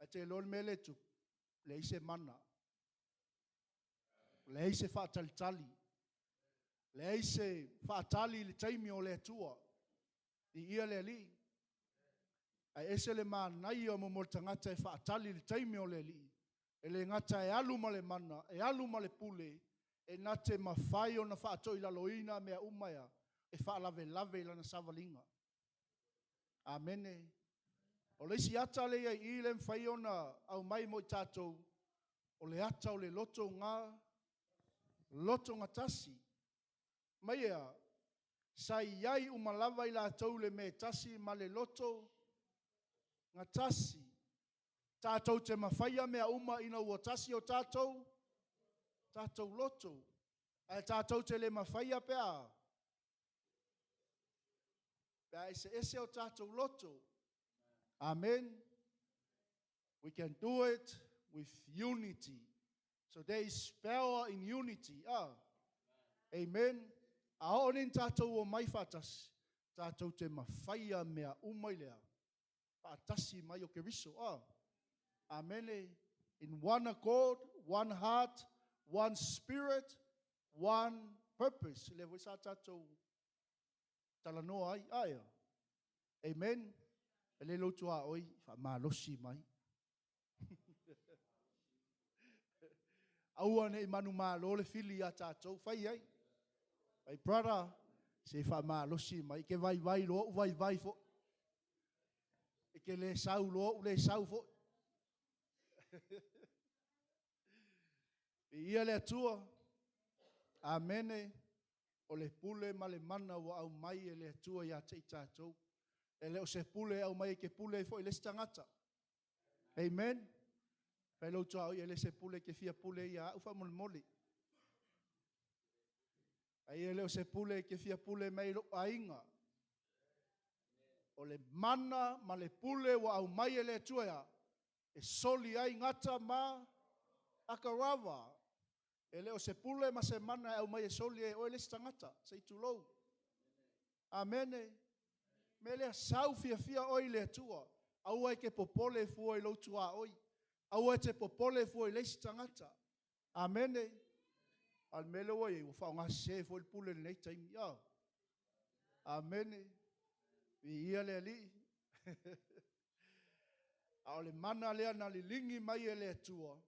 Ae te iloa le mea lea e tupu? Leai se mana. Leai se faatalitali. Leai se faatali i le taimi o le Atua. Viia le Alii. Ae ese le manaia mo le tagata e faatali i le taimi o le Alii. E le gata e alu ma le mana, e alu ma le pule, e na te mafai ona faatoilaloina mea uma ia e faalavelave i lana savaliga. Amene. O le isi ata lea e i i, lea e mafai ona aumai mo i tatou, o le ata o le loto gatasi. Mai ea, sa i ai uma lava i latou i le mea e tasi ma le loto gatasi. Tatou te mafaia mea uma ina ua tasi o tatou loto. Ae tatou te le mafaia pe a eseese o tatou loto. Amen. We can do it with unity. So there is power in unity. Amen. A oo nei tatou o mai faatasi, tatou te mafaia mea uma i lea. Faatasi mai o Keriso. Amen. In one accord, one heart, one spirit, one purpose. Le foi sa tatou talanoa ai. Aia. Amen. E le lotu a oi, faamalosi mai. Aua ne i manumalo le fili ia tatou, fai ai. My brother, se faamalosi mai, ke vaivai loa u vaivai foi. E ke le sau loa u le sau foi. Viia le Atua. Amene. O le pule ma le mana ua aumai e le Atua ia te i tatou. E le o se pule e aumai e ke pule ai foi le isi tagata. Amen. Fai lau tua oi e le se pule ke fia pule ia au faamolemole. Ai e le o se pule ke fia pule mai lo aiga. O le mana ma le pule ua aumai e le Atua ia, e soli ai gata ma Akarava, e le o se pule ma se mana e au mai e soli e oe le isi tagata, se i tulou. Amene. Me lea sau fiafia oe i le Atua. Aua e te popole fua i lou tuaoi. Aua e te popole fua i le isi tagata. Amene. A o le mea lea ua i ai, ua faaaogasese foi le pule i lenei taimi. Amene. Viia le Alii. A o le mana lea na liligi mai e le Atua,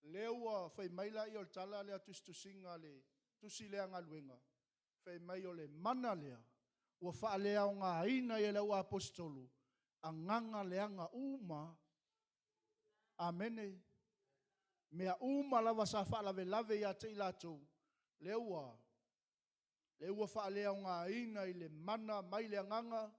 lea ua fai mai la ia o le tala lea tusitusiga le tusi lea galuega, fai mai o le mana lea ua faaleaogaina e le au aposetolo agaga leaga uma. Amene. Mea uma lava sa faalavelave ia te i latou, lea ua faaleaogaina i le mana mai le agaga,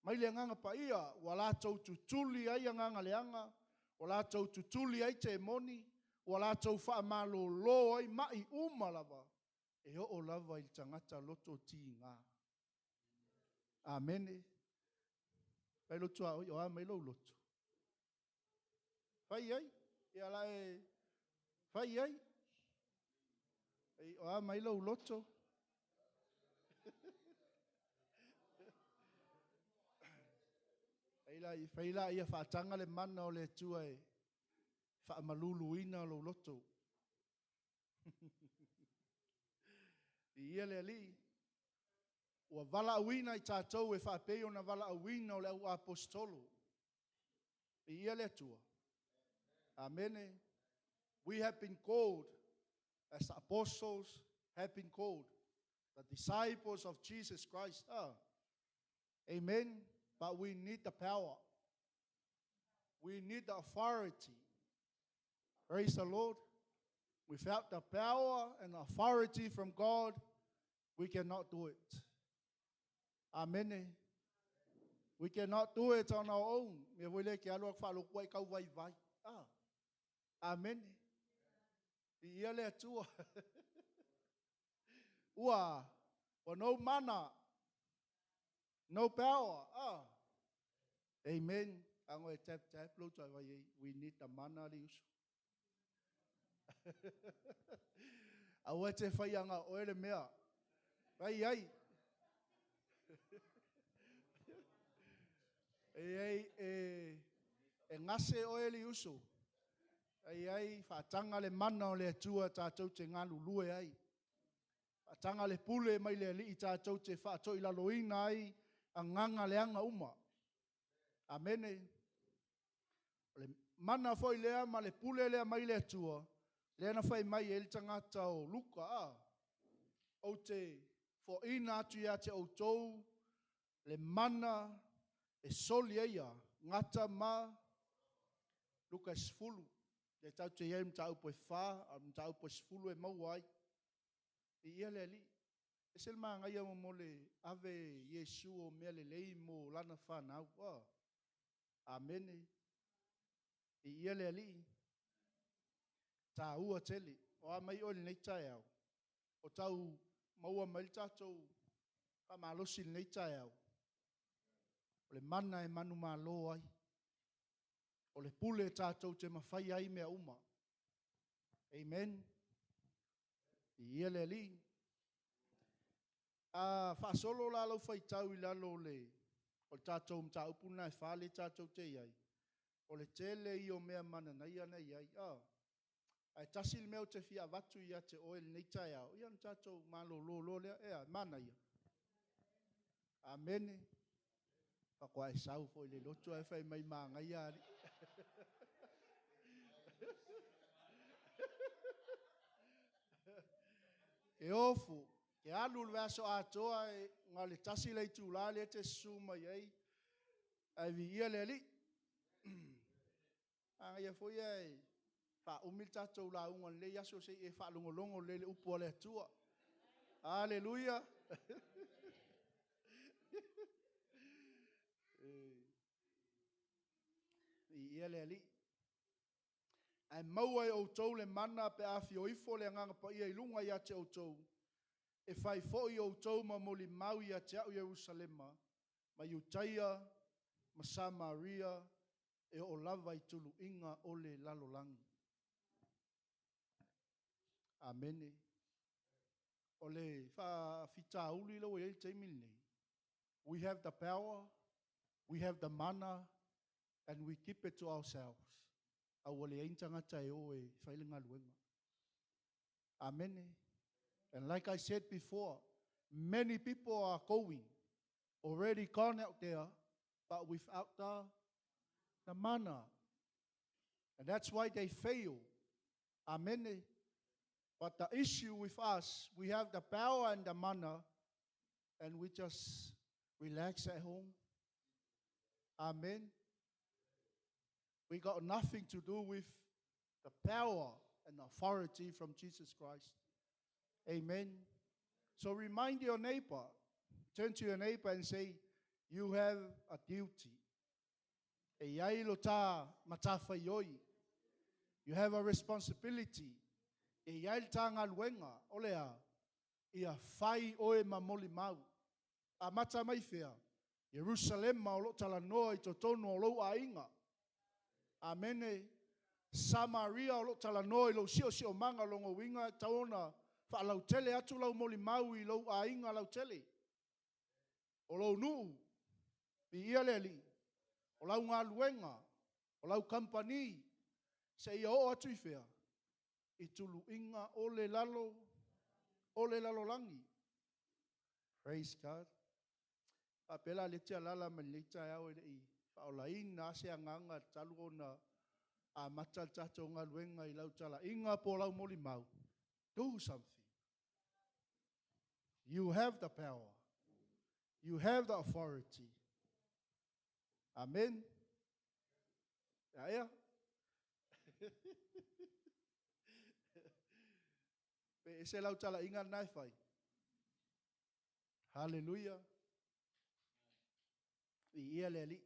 mai le agaga paia, ua latou tutuli ai agaga leaga, ua latou tutuli ai temoni, ua latou faamalolo ai mai uma lava, e oo lava i le tagata loto tiga. Amene. Fai lou tuaoi, o a mai lou loto. Fai ai, ia la e fai ai. O a mai lou loto. Fai la ia faataga le mana o le Atua e faamaluluina lou loto. Viia le Alii. Ua valaauina i tatou e faapei ona valaauina o le au aposetolo. Viia le Atua. Amene. We have been called as the apostles have been called, the disciples of Jesus Christ. Amen. But we need the power. We need the authority. Praise the Lord. Without the power and authority from God, we cannot do it. Amen. We cannot do it on our own. Me wele ke alo wha lo kau vai vai. Amen. Ia le Atua. Ua no mana, no power. Amen. Ango e tap tap lo toi vai. We need the mana li usu. Aua te whai anga oe le mea. Vai ai. Ei ai e ngase oe li usu. Ai ai whaatanga le mana o le Atua tātou te ngalu lue ai. Whaatanga le pule mai le alii tātou te whaatoi laloina ai anganga leanga uma. Amene. O le mana foi lea ma le pule lea mai le Atua. Lea na whai mai e le tangata o Luka. O te foina atu ia te outou le mana e soli eia ngata ma Luka e sefulu. Le tau te iai mta upo e wha, a mta upo e sefulu e maua ai. I ia le ali. E se le maangai mo le ave Iesu o mea le lei mo lana whanau. Amene. I ia le ali. Tā ua tele. O a mai o le nei taeao. O tau maua mai le tātou whamalosi le nei taeao. O le mana e manu malo ai. O le pule tātou te mawhai ai mea uma. Amen. I ia le ali. A whaasolo la lau whaitau i lalo le o le tātou mta upu na e whale tātou te iai. O le tele i o mea mana nei ana iai. Ai tasi le mea o te fia avatu ia te oe le nei taeao. Ia na tātou malolo lea. Ea, mana ia. Amene. Whakoa e sau foi le loto e whai mai maangai ari. Ke ofu, ke alu le vaso atoa e ngā le tasi le tū la le te susu mai ai. Ai vi ia le ali. Anga ia foi e wha umil tātou la unga le iaso se e wha longolongo le le upu ale atua. Hallelujah. I ia le ali. Ai maua e outou le mana pe a fioifo le anganga pa ia i lunga ia te outou. E whai foi outou ma moli mau ia te au Yerusalema, ma Iutaia, ma Samaria, e o lava i tulu inga o le lalolangi. Amene. O le faafitauli lea ua i ai le taimi lenei, we have the power, we have the mana, and we keep it to ourselves. A ua leai ni tagata e o e fai le galuega. Amene. And like I said before, many people are going, already gone out there, but without the mana. And that's why they fail. Amen. But the issue with us, we have the power and the mana, and we just relax at home. Amen. We got nothing to do with the power and authority from Jesus Christ. Amen. So remind your neighbor, turn to your neighbor and say, you have a duty. E iai lo tā matawhaioi. You have a responsibility. E iai le tā galuega, o le a, ia fai oe ma molimau. Amata mai fea, Ierusalema o loo talanoa i totonu o lou aiga. Amene. Samaria o loo talanoa i lou siosiomaga, lona uiga e tatau ona faalautele atu lau molimau i lou aiga lautele. O lou nuu, viia le Alii, o lau galuega, o lau kamupani, seia oo atu i fea? I tuluiga o le lalo, o le lalolagi. Praise God. Faapea la lea e te alaala mai lenei taeao e le i faaolaina lava se agaga talu ona amata le tatou galuega i lau talaiga po o lau molimau. Do something. You have the power. You have the authority. Amen. Ia ea. Pe ese lau talaiga lena e fai. Hallelujah. Viia le Alii.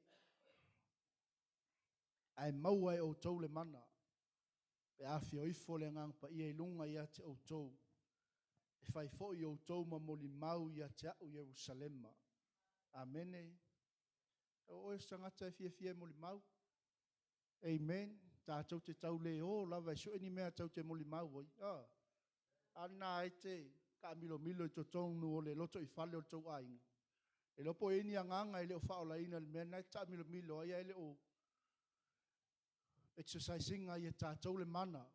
Ae maua e outou le mana, pe afio ifo le Agaga Paia i luga ia te outou, e fai foi outou ma molimau ia te au Ierusalema. Amene. O oe o se tagata e fiafia e molimau. Amen. Tatou te tau le o lava e sue ni mea tou te molimau ai. Ah. A lena e te taamilomilo i totonu o le lotoifale o le tou aiga. E le iloa po o i ai ni agaga e le o faaolaina i le mea lena e te taamilomilo ai ae le o exercise ina ia tatou le mana.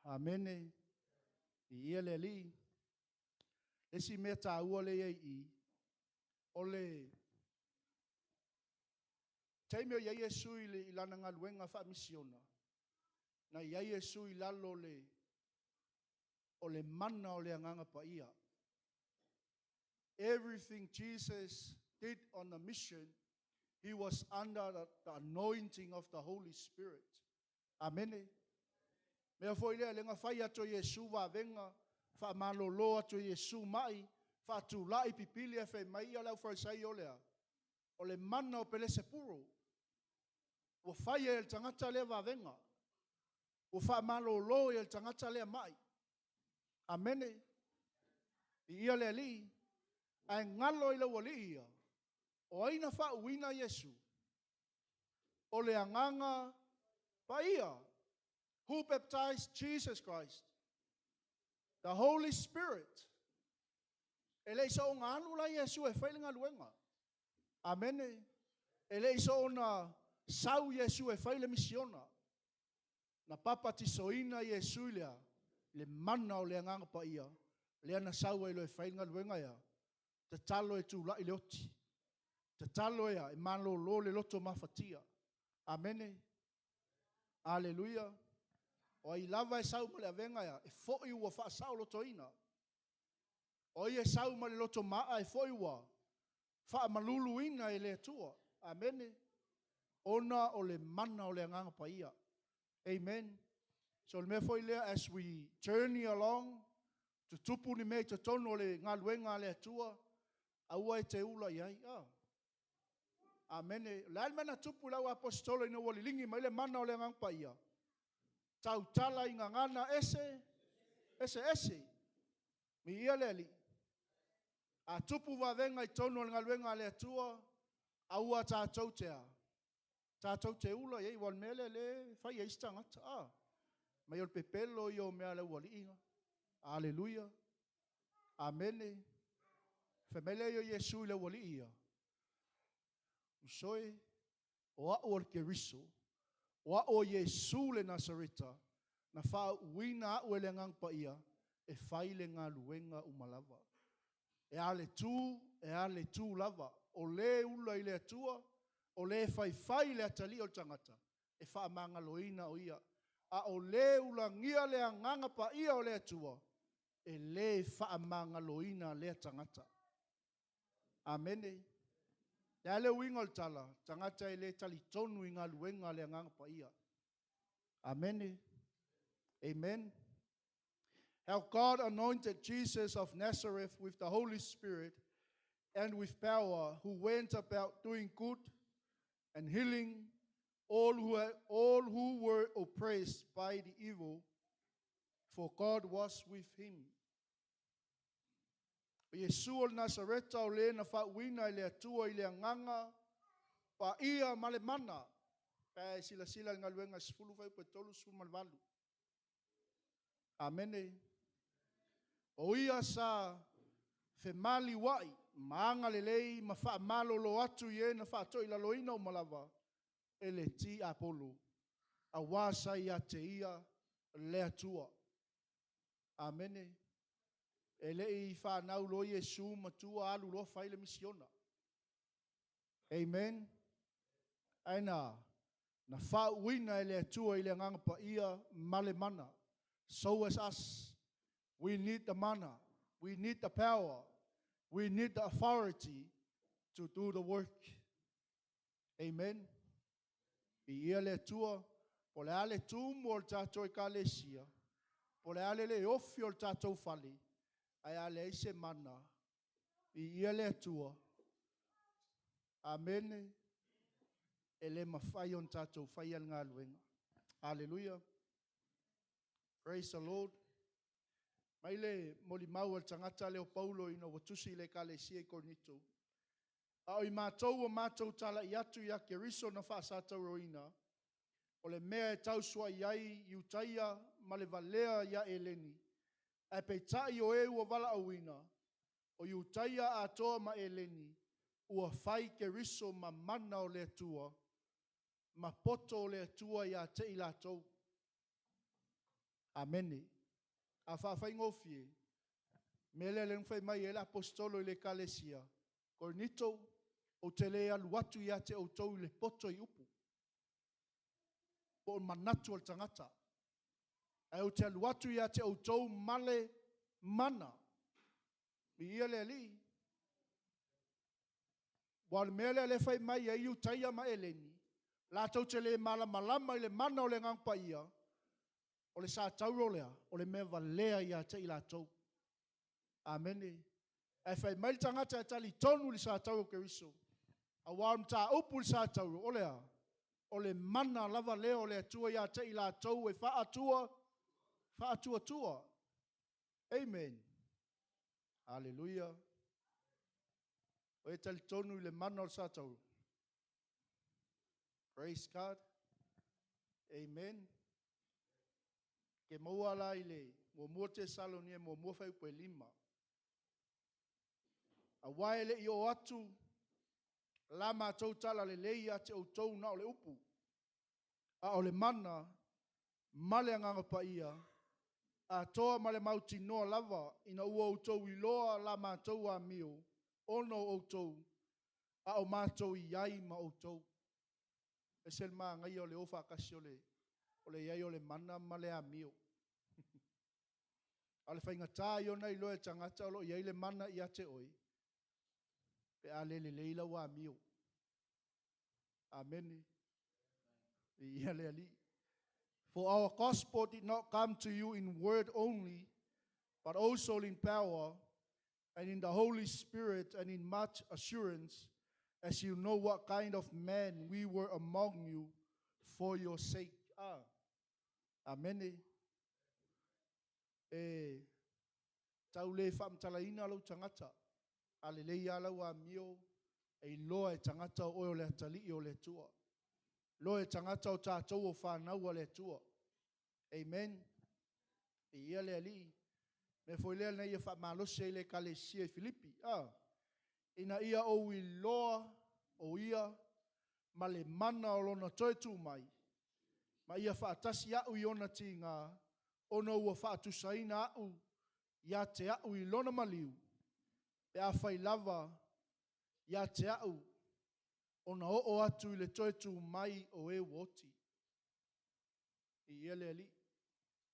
Amene. Viia le Alii. Le isi mea taua lea e i ai i i, o le taimi o i ai Iesu i lana galuega faamisiona, na i ai Iesu i lalo o le mana o le Agaga Paia. Everything Jesus did on the mission, he was under the anointing of the Holy Spirit. Amene. Mea foi lea, le na fai atu e Iesu vavega, faamalolo atu e Iesu mai, faatulai pipili ae fai mai ia le aufaisaio o le a? O le mana o Pelesepuro. Ua fai e le tagata lea vavega. Ua faamalolo e le tagata lea mai. Amene. Viia le Alii. Ae galo i lau alii ia, o ai na faauuina Iesu? O le Agaga Paia. Who baptized Jesus Christ? The Holy Spirit. E le i soona alu la Iesu e fai le galuega. Amene. E le i soona sau Iesu e fai le misiona. Na papatisoina Iesu i le a? Le mana o le Agaga Paia, lea na sau ai loa e fai le galuega ia. Tatalo e tulai le oti. Tatalo e malolo le loto mafatia. Amene. Aleluia. O ai lava e sau ma le avega ia, e foi ua faasaolotoina. O ai e sau ma le loto maa, e foi ua faamaluluina e le Atua. Amene. Ona o le mana o le Agaga Paia. Amen. So le mea foi lea, as we journey along, tutupu ni mea i totonu o le galuega a le Atua, aua e te ula i ai. Ah. Amene. O le a le mea na tupu i lau aposetolo ina ua liligi mai le mana o le Agaga Paia? Tautala i gagana ese, ese ese. Viia le Alii. A tupu vavega i totonu o le galuega a le Atua, aua tatou te a? Tatou te ula i ai, aua o le mea lea o lea e fai ai isi tagata. Ah. Mai o le pepelo ia o mea a le aualii. Aleluia. Amene. Fai mai lea o Iesu i le aualii ia. Uso e, o a'u o le Keriso, o a'u o Iesu le Nasareta, na faauuina a'u e le Agaga Paia e fai le galuega uma lava. E a le tu, e a le tu lava. O le ula i le Atua, o le faifai le atalii o le tagata, e faamagaloina o ia. A o le ulagia le Agaga Paia o le Atua, e le faamagaloina lea tagata. Amene. Le a le uiga o le tala, tagata e le talitonu i galuega a le Agaga Paia. Amene. Amen. How God anointed Jesus of Nazareth with the Holy Spirit and with power, who went about doing good and healing all who were oppressed by the evil, for God was with him. O Iesu o le Nasareta o le na faauuina e le Atua i le Agaga Paia ma le mana. Pe silasila le galuega 10 fuaiupu e 38. Amene. O ia sa femaliuai ma agalelei ma faamalolo atu i e na faatoilaloina uma lava e le tiapolo auā sa ia te ia le Atua. Amene. E le i fanau loa Iesu matua alu loa fai le misiona. Amen. Ae na faauuina e le Atua i le Agaga Paia ma le mana. So as us, we need the mana, we need the power, we need the authority to do the work. Amen. I ia le Atua, po le a le tumu o le tatou ekalesia, po le a le le ofi o le tatou fale, ae a leai se mana, i ia le Atua. Amene. E le mafai ona tatou faia le galuega. Hallelujah. Praise the Lord. Mai le molimau a le tagata lea o Paulo ina ua tusi i le ekalesia i Korinito. A o i matou o matou talai atu ia Keriso na faasatauroina, o le mea e tausuai ai Iutaia ma le valea ia Eleni. Ae peitai o e ua valaauina, o Iutaia atoa ma Eleni, ua fai Keriso ma mana o le Atua, ma poto o le Atua ia te i latou. Amene. A faafaigofie, mea lea le fai mai e le apostolo i le ekalesia, Korinito, ou te le alu atu ia te outou i le poto i upu, po o manatu o le tagata. Ae ou te alu atu ia te outou ma le mana. I ia le Alii. Ua o le mea lea le fai mai ai Iutaia ma Eleni, latou te le malamalama i le mana o le Agaga Paia, o le satauro lea, o le mea valea ia te i latou. Amene. Ae fai mai le tagata e talitonu i le satauro o Keriso, auā o le mataupu i le satauro, o le a? O le mana lava lea o le Atua ia te i latou e faatua, faatuatua. Amen. Hallelujah. O e talitonu i le mana o le satauro. Praise God. Amen. Ke maua la i le 1 Tesalonia 1 fuaiupu e 5. Auā e le i oo atu la matou tala lelei ia te outou na o le upu, a o le mana ma le Agaga Paia, atoa ma le mautinoa lava ina ua outou iloa la matou amio, ona o outou, a o matou i ai ma outou. E se le magaia o le o faatasi o le iai o le mana ma le amio. A o le faigata ia ona iloa e tagata o lo o i ai le mana ia te oe, pe a le lelei lau amio. Amene. Ia le Alii. For our gospel did not come to you in word only, but also in power and in the Holy Spirit and in much assurance, as you know what kind of men we were among you for your sake. Ah. Amene. E tau le faamatalaina lou tagata. A lelei lava lau amio, e iloa e tagata o oe o le atalii o le Atua. Iloa e tagata o tatou o fanau a le Atua. Amen. Viia le Alii. Mea foi lea na ia faamalosi ai i le Ekalesia i Filipi, a, ina ia ou iloa o ia ma le mana o lona toe tu mai, ma ia faatasi a'u i ona tiga, ona ua faatusaina a'u ia te a'u i lona maliu, pe afai lava ia te a'u ona oo atu i le toe tu mai o e ua oti. Viia le Alii.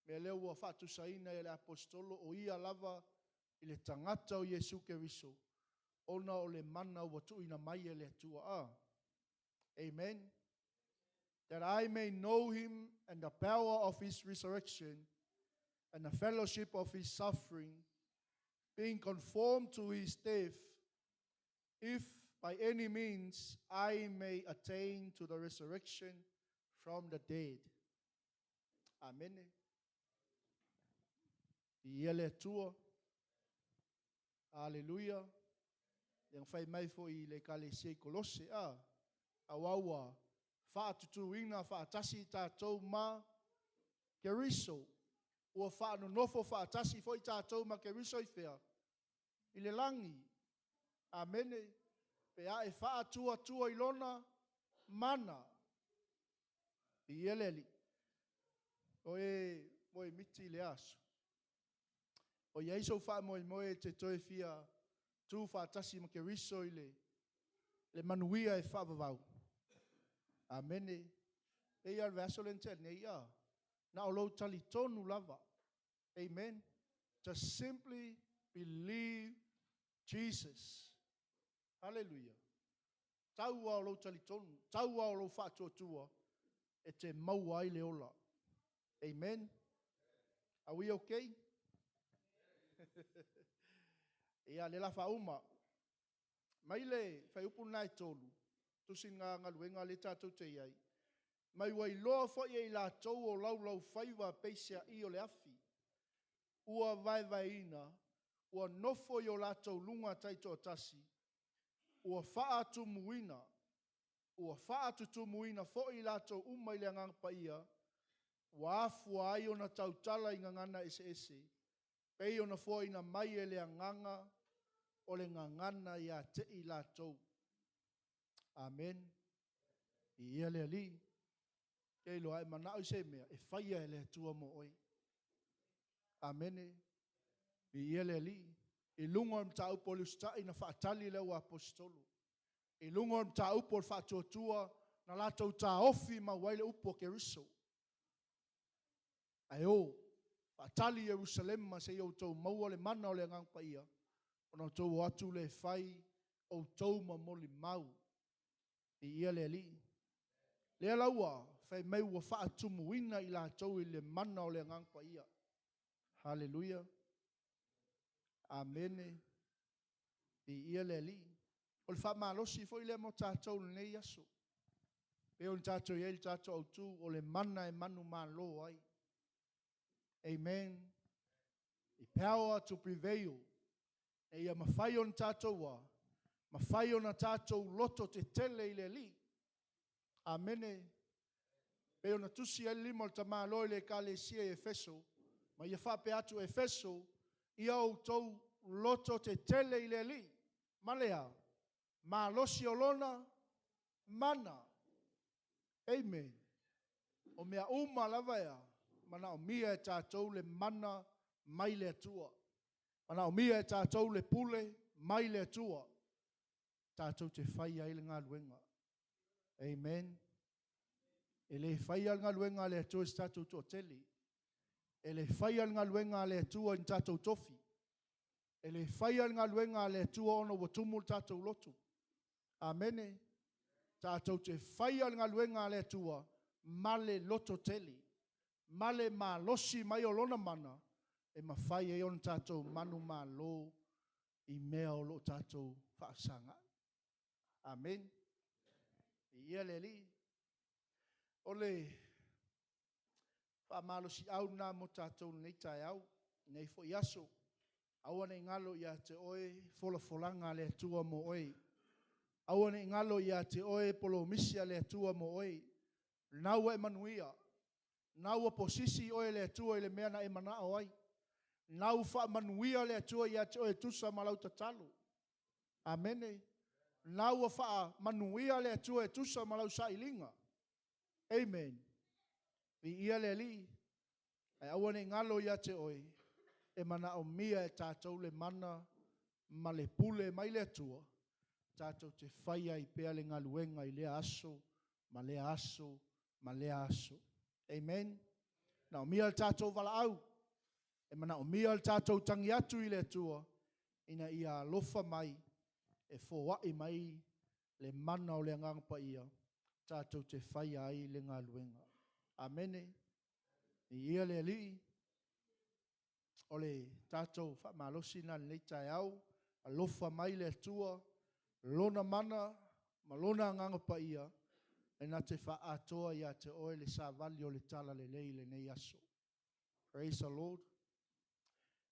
Mea lea ua faatusaina e le Aposetolo o ia lava i le tagata o Iesu Keriso, ona o le mana ua tuuina mai e le Atua. Ah. Amen. That I may know him and the power of his resurrection and the fellowship of his suffering, being conformed to his death, if by any means I may attain to the resurrection from the dead. Amene. Viia le Atua. Aleluia. Lea na fai mai foi i le Ekalesia i Kolose, a, auā ua faatutuina faatasi tatou ma Keriso, ua faanonofo faatasi foi tatou ma Keriso i fea? I le lagi. Amene. Pe a e faatuatua i lona mana. Viia le Alii. O e moe miti i le aso. O i ai sou faamoemoe e te toe fia tu faatasi ma Keriso i le le manuia e faavavau. Amene. E pei lava o le vaiaso lea na tea nei, a, na o lou talitonu lava. Amen. Just simply believe Jesus. Hallelujah. Tau lava o lou talitonu, tau lava o lou faatuatua e te maua ai le ola. Amen. Are we okay? Ia, le la faauma. Mai le fuaiupu lena e 3, tusi ngā galuega lea tatou te i ai. Mai ua iloa foi e i latou o laulaufaiva peiseai o le afi, ua vaevaeina, ua nofo i o latou luga taitoatasi, ua faatumuina, ua faatutumuina foi i latou uma i le Agaga Paia, ua afua ai ona tautala i gagana eseese, pei ona foaina mai e le Agaga o le gagana ia te i latou. Amen. Viia le Alii. Ke iloa e manao i se mea, e faia e le Atua mo oe. Amene. Viia le Alii. I luga o le mataupu o le usitai na faatali le au aposetolo. I luga o le mataupu o le faatuatua na latou taofi mau ai le upu a Keriso. Ae o, faatali i Ierusalema seia outou maua le mana o le Agaga Paia, ona outou o atu lea e fai outou ma molimau. Viia le Alii. Lea la ua fai mai ua faatumuina i latou i le mana o le Agaga Paia. Haleluia. Amene. Viia le Alii. O le faamalosi foi lea mo tatou i lenei aso. Pei ona tatou i ai i le tatou autu, o le mana e manumalo ai. Amen. The power to prevail. E ia mafai ona tatou a, mafai ona tatou loto tetele i le Alii. Amene. Pei ona tusi ai le lima o le tamaloa i le Ekalesia i Efeso, ma ia faapea atu, Efeso, ia outou loto tetele i le Alii, ma le a? Malosi o lona mana. Amen. O mea uma lava e a, manaomia e tatou le mana mai le Atua. Manaomia e tatou le pule mai le Atua. Tatou te faia ai le galuega. Amen. E le faia le galuega a le Atua i se tatou toatele. E le faia le galuega a le Atua i ni tatou tofi. E le faia le galuega a le Atua ona ua tumu le tatou loto. Amene. Tatou te faia le galuega a le Atua ma le loto tele, ma le malosi mai o Lona mana e mafai ai ona tatou manumalo i mea o lo o tatou faafesagai. Amene. Viia le Alii. O le faamalosiau lena mo tatou i lenei taeao, lenei foi aso. Aua ne i galo ia te oe folafolaga a le Atua mo oe. Aua ne i galo ia te oe polomisi a le Atua mo oe. O lena ua e manuia. Na ua posisi oe le Atua i le mea na e manao ai. Na ua faamanuia le Atua ia te oe e tusa ma lau tatalo. Amene. Na ua faamanuia le Atua e tusa ma lau sailiga. Amen. Viia le Alii, ae aua ne i galo ia te oe, e manaomia e tatou le mana ma le pule mai le Atua, tatou te fai ai pea le galuega i lea aso, ma lea aso, ma lea aso. Amen. Manaomia le tatou valaau, e manaomia le tatou tagi atu i le Atua, ina ia alofa mai, e foai mai le mana o le Agaga Paia, tatou te faia ai le galuega. Amene. Viia le Alii. O le tatou faamalosi lena i lenei taeao. Alofa mai le Atua, lona mana ma lona Agaga Paia, e na te faaatoa ia te oe le savali o le talalelei i lenei aso. Praise the Lord.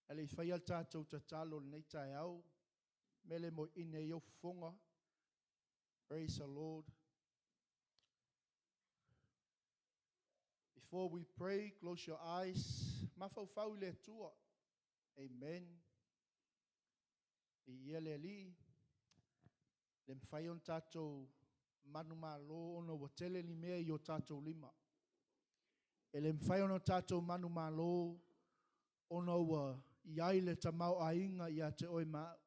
E le i faia le tatou tatalo i lenei taeao, mele moeine i ou fofoga. Praise the Lord. Before we pray, close your eyes. Mafaufau i le Atua. Amen. Viia le Alii. Le mafai ona tatou manumalo ona ua tele ni mea i o tatou lima. E le mafai ona tatou manumalo ona ua i ai le tamaoaiga ia te oe ma au.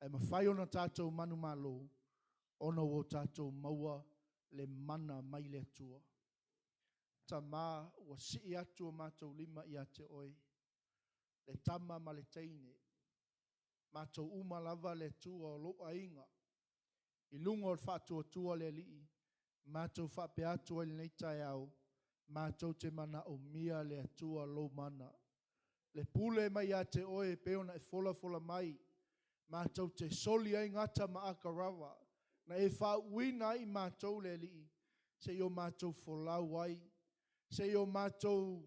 Ae mafai ona tatou manumalo ona ua tatou maua le mana mai le Atua. Tama, ua sii atu o matou lima ia te oe, le tama ma le teine, matou uma lava le Atua o lou aiga, i luga o le faatuatua le Alii, matou faapea atu ai lenei taeao, matou te manaomia le Atua lou mana. Le pule mai ia te oe e pei ona e folafola mai, matou te soli ai gata ma akarava, na e faauuina ai matou le Alii, seia o matou folau ai, seia o matou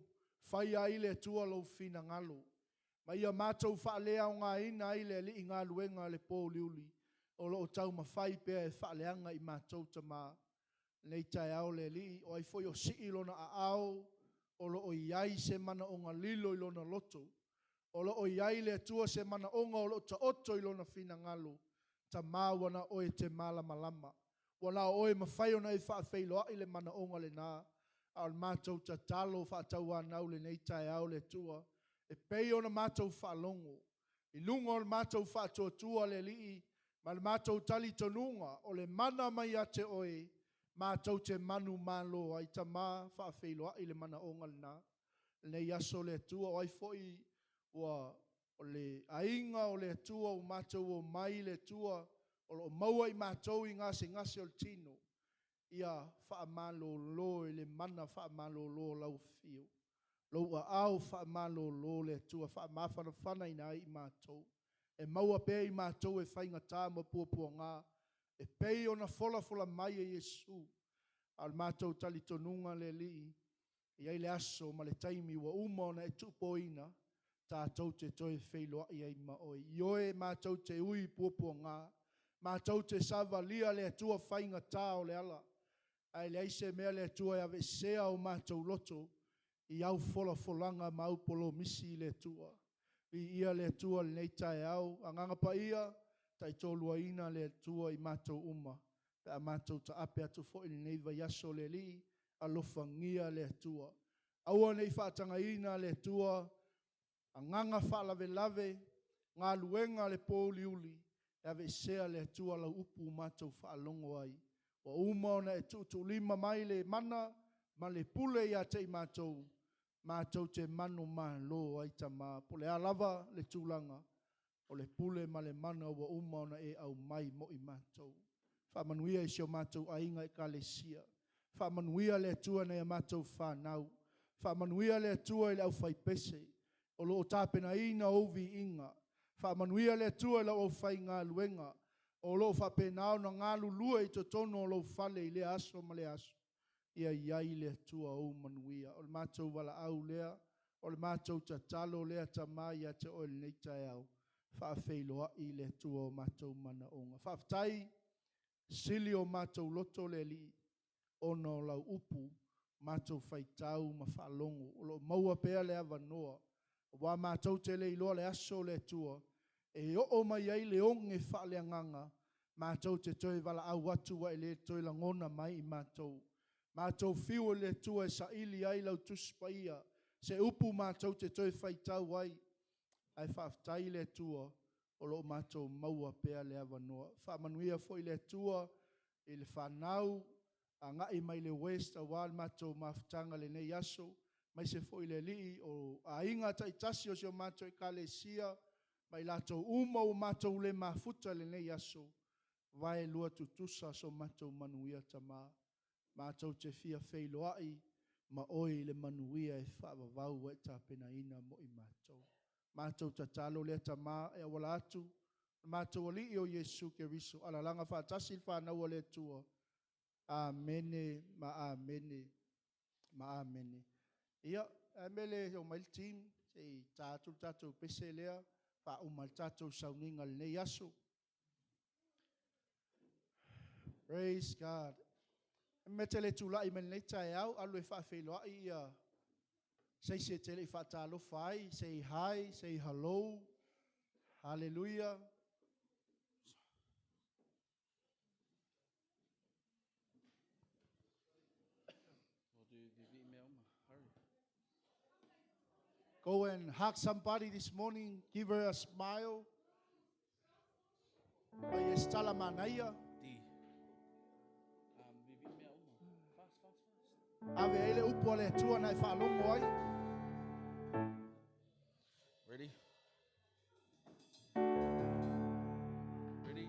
faia ai le Atua lou finagalo, ma ia matou faaleaogaina ai le Alii galuega a le pōuliuli, o lo o taumafai pea e faaleaga i matou tama. Lenei taeao le Alii, o ai foi o sii lona aao, o lo o i ai se manaoga lilo i lona loto, o lo o i ai le Atua se manaoga o lo o taoto i lona finagalo, Tama ua na oe e te malamalama, ua na o oe e mafai ona e faafeiloai le manaoga lena, a o le matou tatalo faatauanau lenei taeao le Atua, e pei ona matou faalogo, i luga o le matou faatuatua le Alii, ma le matou talitonuga, o le mana mai ia te oe, matou te manumalo ai. Tama, faafeiloai le manaoga lena. Lenei aso le Atua, o ai foi ua o le aiga o le Atua ua matou omai le Atua, o lo o maua i matou i gasegase o le tino, ia faamalolo i le mana faamalolo o lau afio. Lou aao faamalolo le Atua, faamafanafanaina ai i matou. E maua pea i matou e faigata ma puapuaga, e pei ona folafola mai e Iesu. A o le matou talitonuga le Alii, e i ai le aso ma le taimi ua uma ona e tuupoina, tatou te toe feiloai ai ma oe. Ioe matou te ui i puapuaga, matou te savalia le Atua faigata o le ala, ae leai se mea le Atua e aveesea o matou loto i au folafolaga ma au polomisi i le Atua. Viia le Atua i lenei taeao, Agaga Paia, taitoluaina le Atua i matou uma, pe a matou taape atu foi lenei vaiaso le Alii, alofagia le Atua. Aua ne i faatagaina le Atua, agaga faalavelave, galuega a le pōuliuli, e aveesea le Atua lau upu matou faalogo ai. Ua uma ona e tuutuulima mai le mana ma le pule ia te i matou, matou te manumalo ai Tama. Po o le a lava le tulaga, o le pule ma le mana ua uma ona e aumai mo i matou. Faamanuia i si o matou aiga Ekalesia. Faamanuia le Atua i nai a matou fanau. Faamanuia le Atua i le aufaipese o lo o tapenaina ou viiga. Faamanuia le Atua i lau aufaigaluega o lo o faapena ona galulue i totonu o lou fale i lea aso ma lea aso. Ia i ai le Atua ou manuia. O le matou valaau lea, o le matou tatalo lea, Tama ia te oe i lenei taeao, faafeiloai le Atua o matou manaoga. Faafetai, sili o matou loto le Alii, ona o lau upu Mātou whaitau ma whaalongo. O lo maua pea le avanoa. Wa mātou te le iloa le aso le Atua. E o mai ai le onge whaaleanganga. Mātou te toe wala au atu wa e le toe langona mai i mātou. Mātou fiu le Atua e sa ili ai lau tuspaia. Se upu mātou te toe whaitau ai. Ai whaaftai le Atua. O lo mātou maua pea le avanoa. Whaamanuia foi le Atua i le whanau. A ngai mai le West a wā le mātou mafutanga le nei aso. Mai se foi le lii o a inga taitasi o si o mātou i kalesia. Mai lātou uma o mātou le mafuta le nei aso. Vai lua tutusa so mātou manuia tama. Mātou te fia wheiloai ma oi le manuia e whaavavau e tāpenaina mo i mātou. Mātou tatalo lea tama e awala atu. Mātou alii o Yesu Keriso. Alalanga whaatasi le whanau le Atua. Amene ma amene ma amene. Ia, mele o mai le team, se i tātou tātou pese lea, wha uma le tātou sauninga le nei aso. Praise God. Me te le tūlai me nei tae au, alu e whaawheloai ia seise te le i whaatalofa ai, say hi, say hello. Hallelujah. Go and hug somebody this morning. Give her a smile. Fast, fast, fast. Ave ele upu ale atua na e whaalongo ai. Ready? Ready?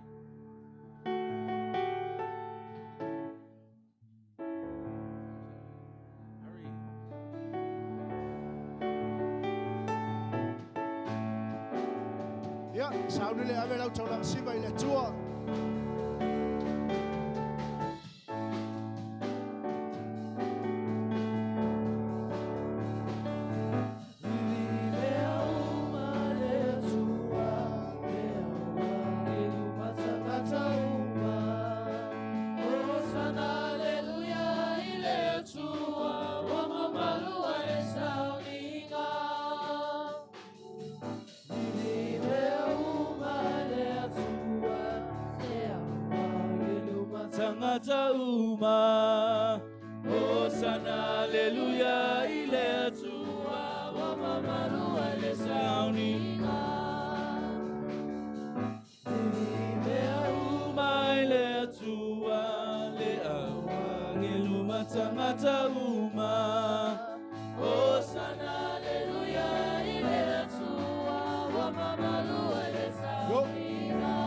Hurry. Ia, sauni le ave lau taulanga siva i le Atua. Tangata uma, Hosanna, alleluia, ile Atua, wa mamalu ele sauniga. Mea uma ile Atua, le awa, ngeluma tangata uma, Hosanna, alleluia, ile Atua, wa mamalu ele sauniga.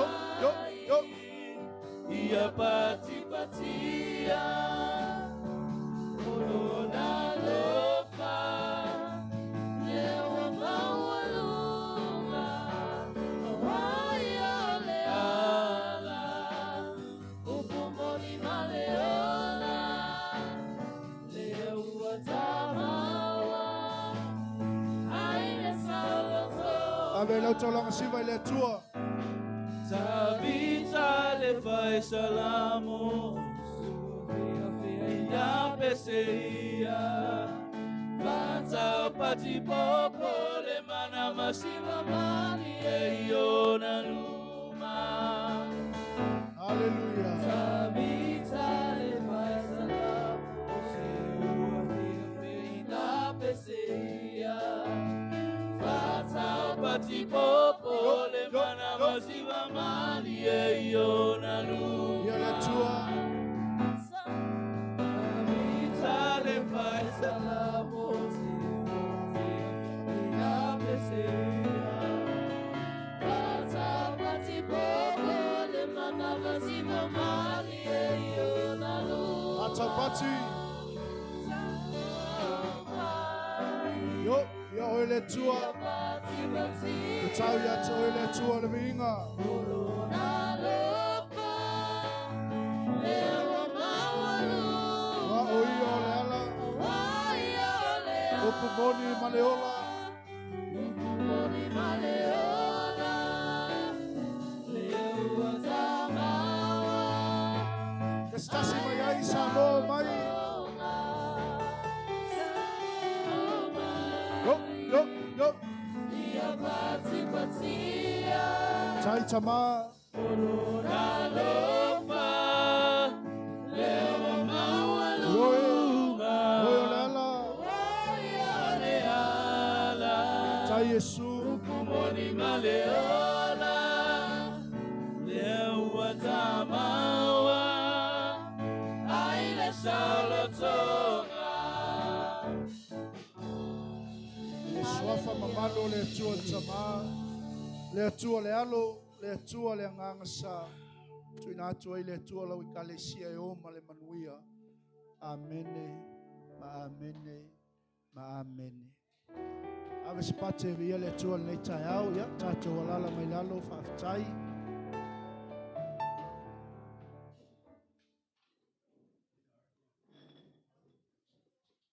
Yo, yo, yo. Ia pati patia, olona lofa, lewa maualuga, hawaii o le ala, upu moni ma le ola, le ua tamaua, ai le saolotoga. Ave lau taulanga siva i le Atua. Tabita le fai salamo, ina peseia, vata pati popo le mana masiva mani e iona luma. Hallelujah. Tabita le fai salamo, ina peseia, vata pati popo le mana masiva mani e iona luma. Ia le Atua. Tabita le fai salamo, ina peseia, vata pati popo le mana pati. Yo, ia oe le Atua. Te tau ia te oe le Atua le viiga. Wa o ia o le ala. Upu moni ma le ola. Ke se tasi mai ai Samoa mai. Yo, yo, yo. Tai tama. Oe, oe o le ala. Tai Yesu. Le suafa mamalo le Atua le tama. Le Atua le alo, le Atua le agaga sa. Tuuina atu ai le Atua lau ekalesia e o ma le manuia. Amene, ma amene, ma amene. Ave se pate e viia le Atua lenei taeao, ia, tatou alala mai lalo, faafetai.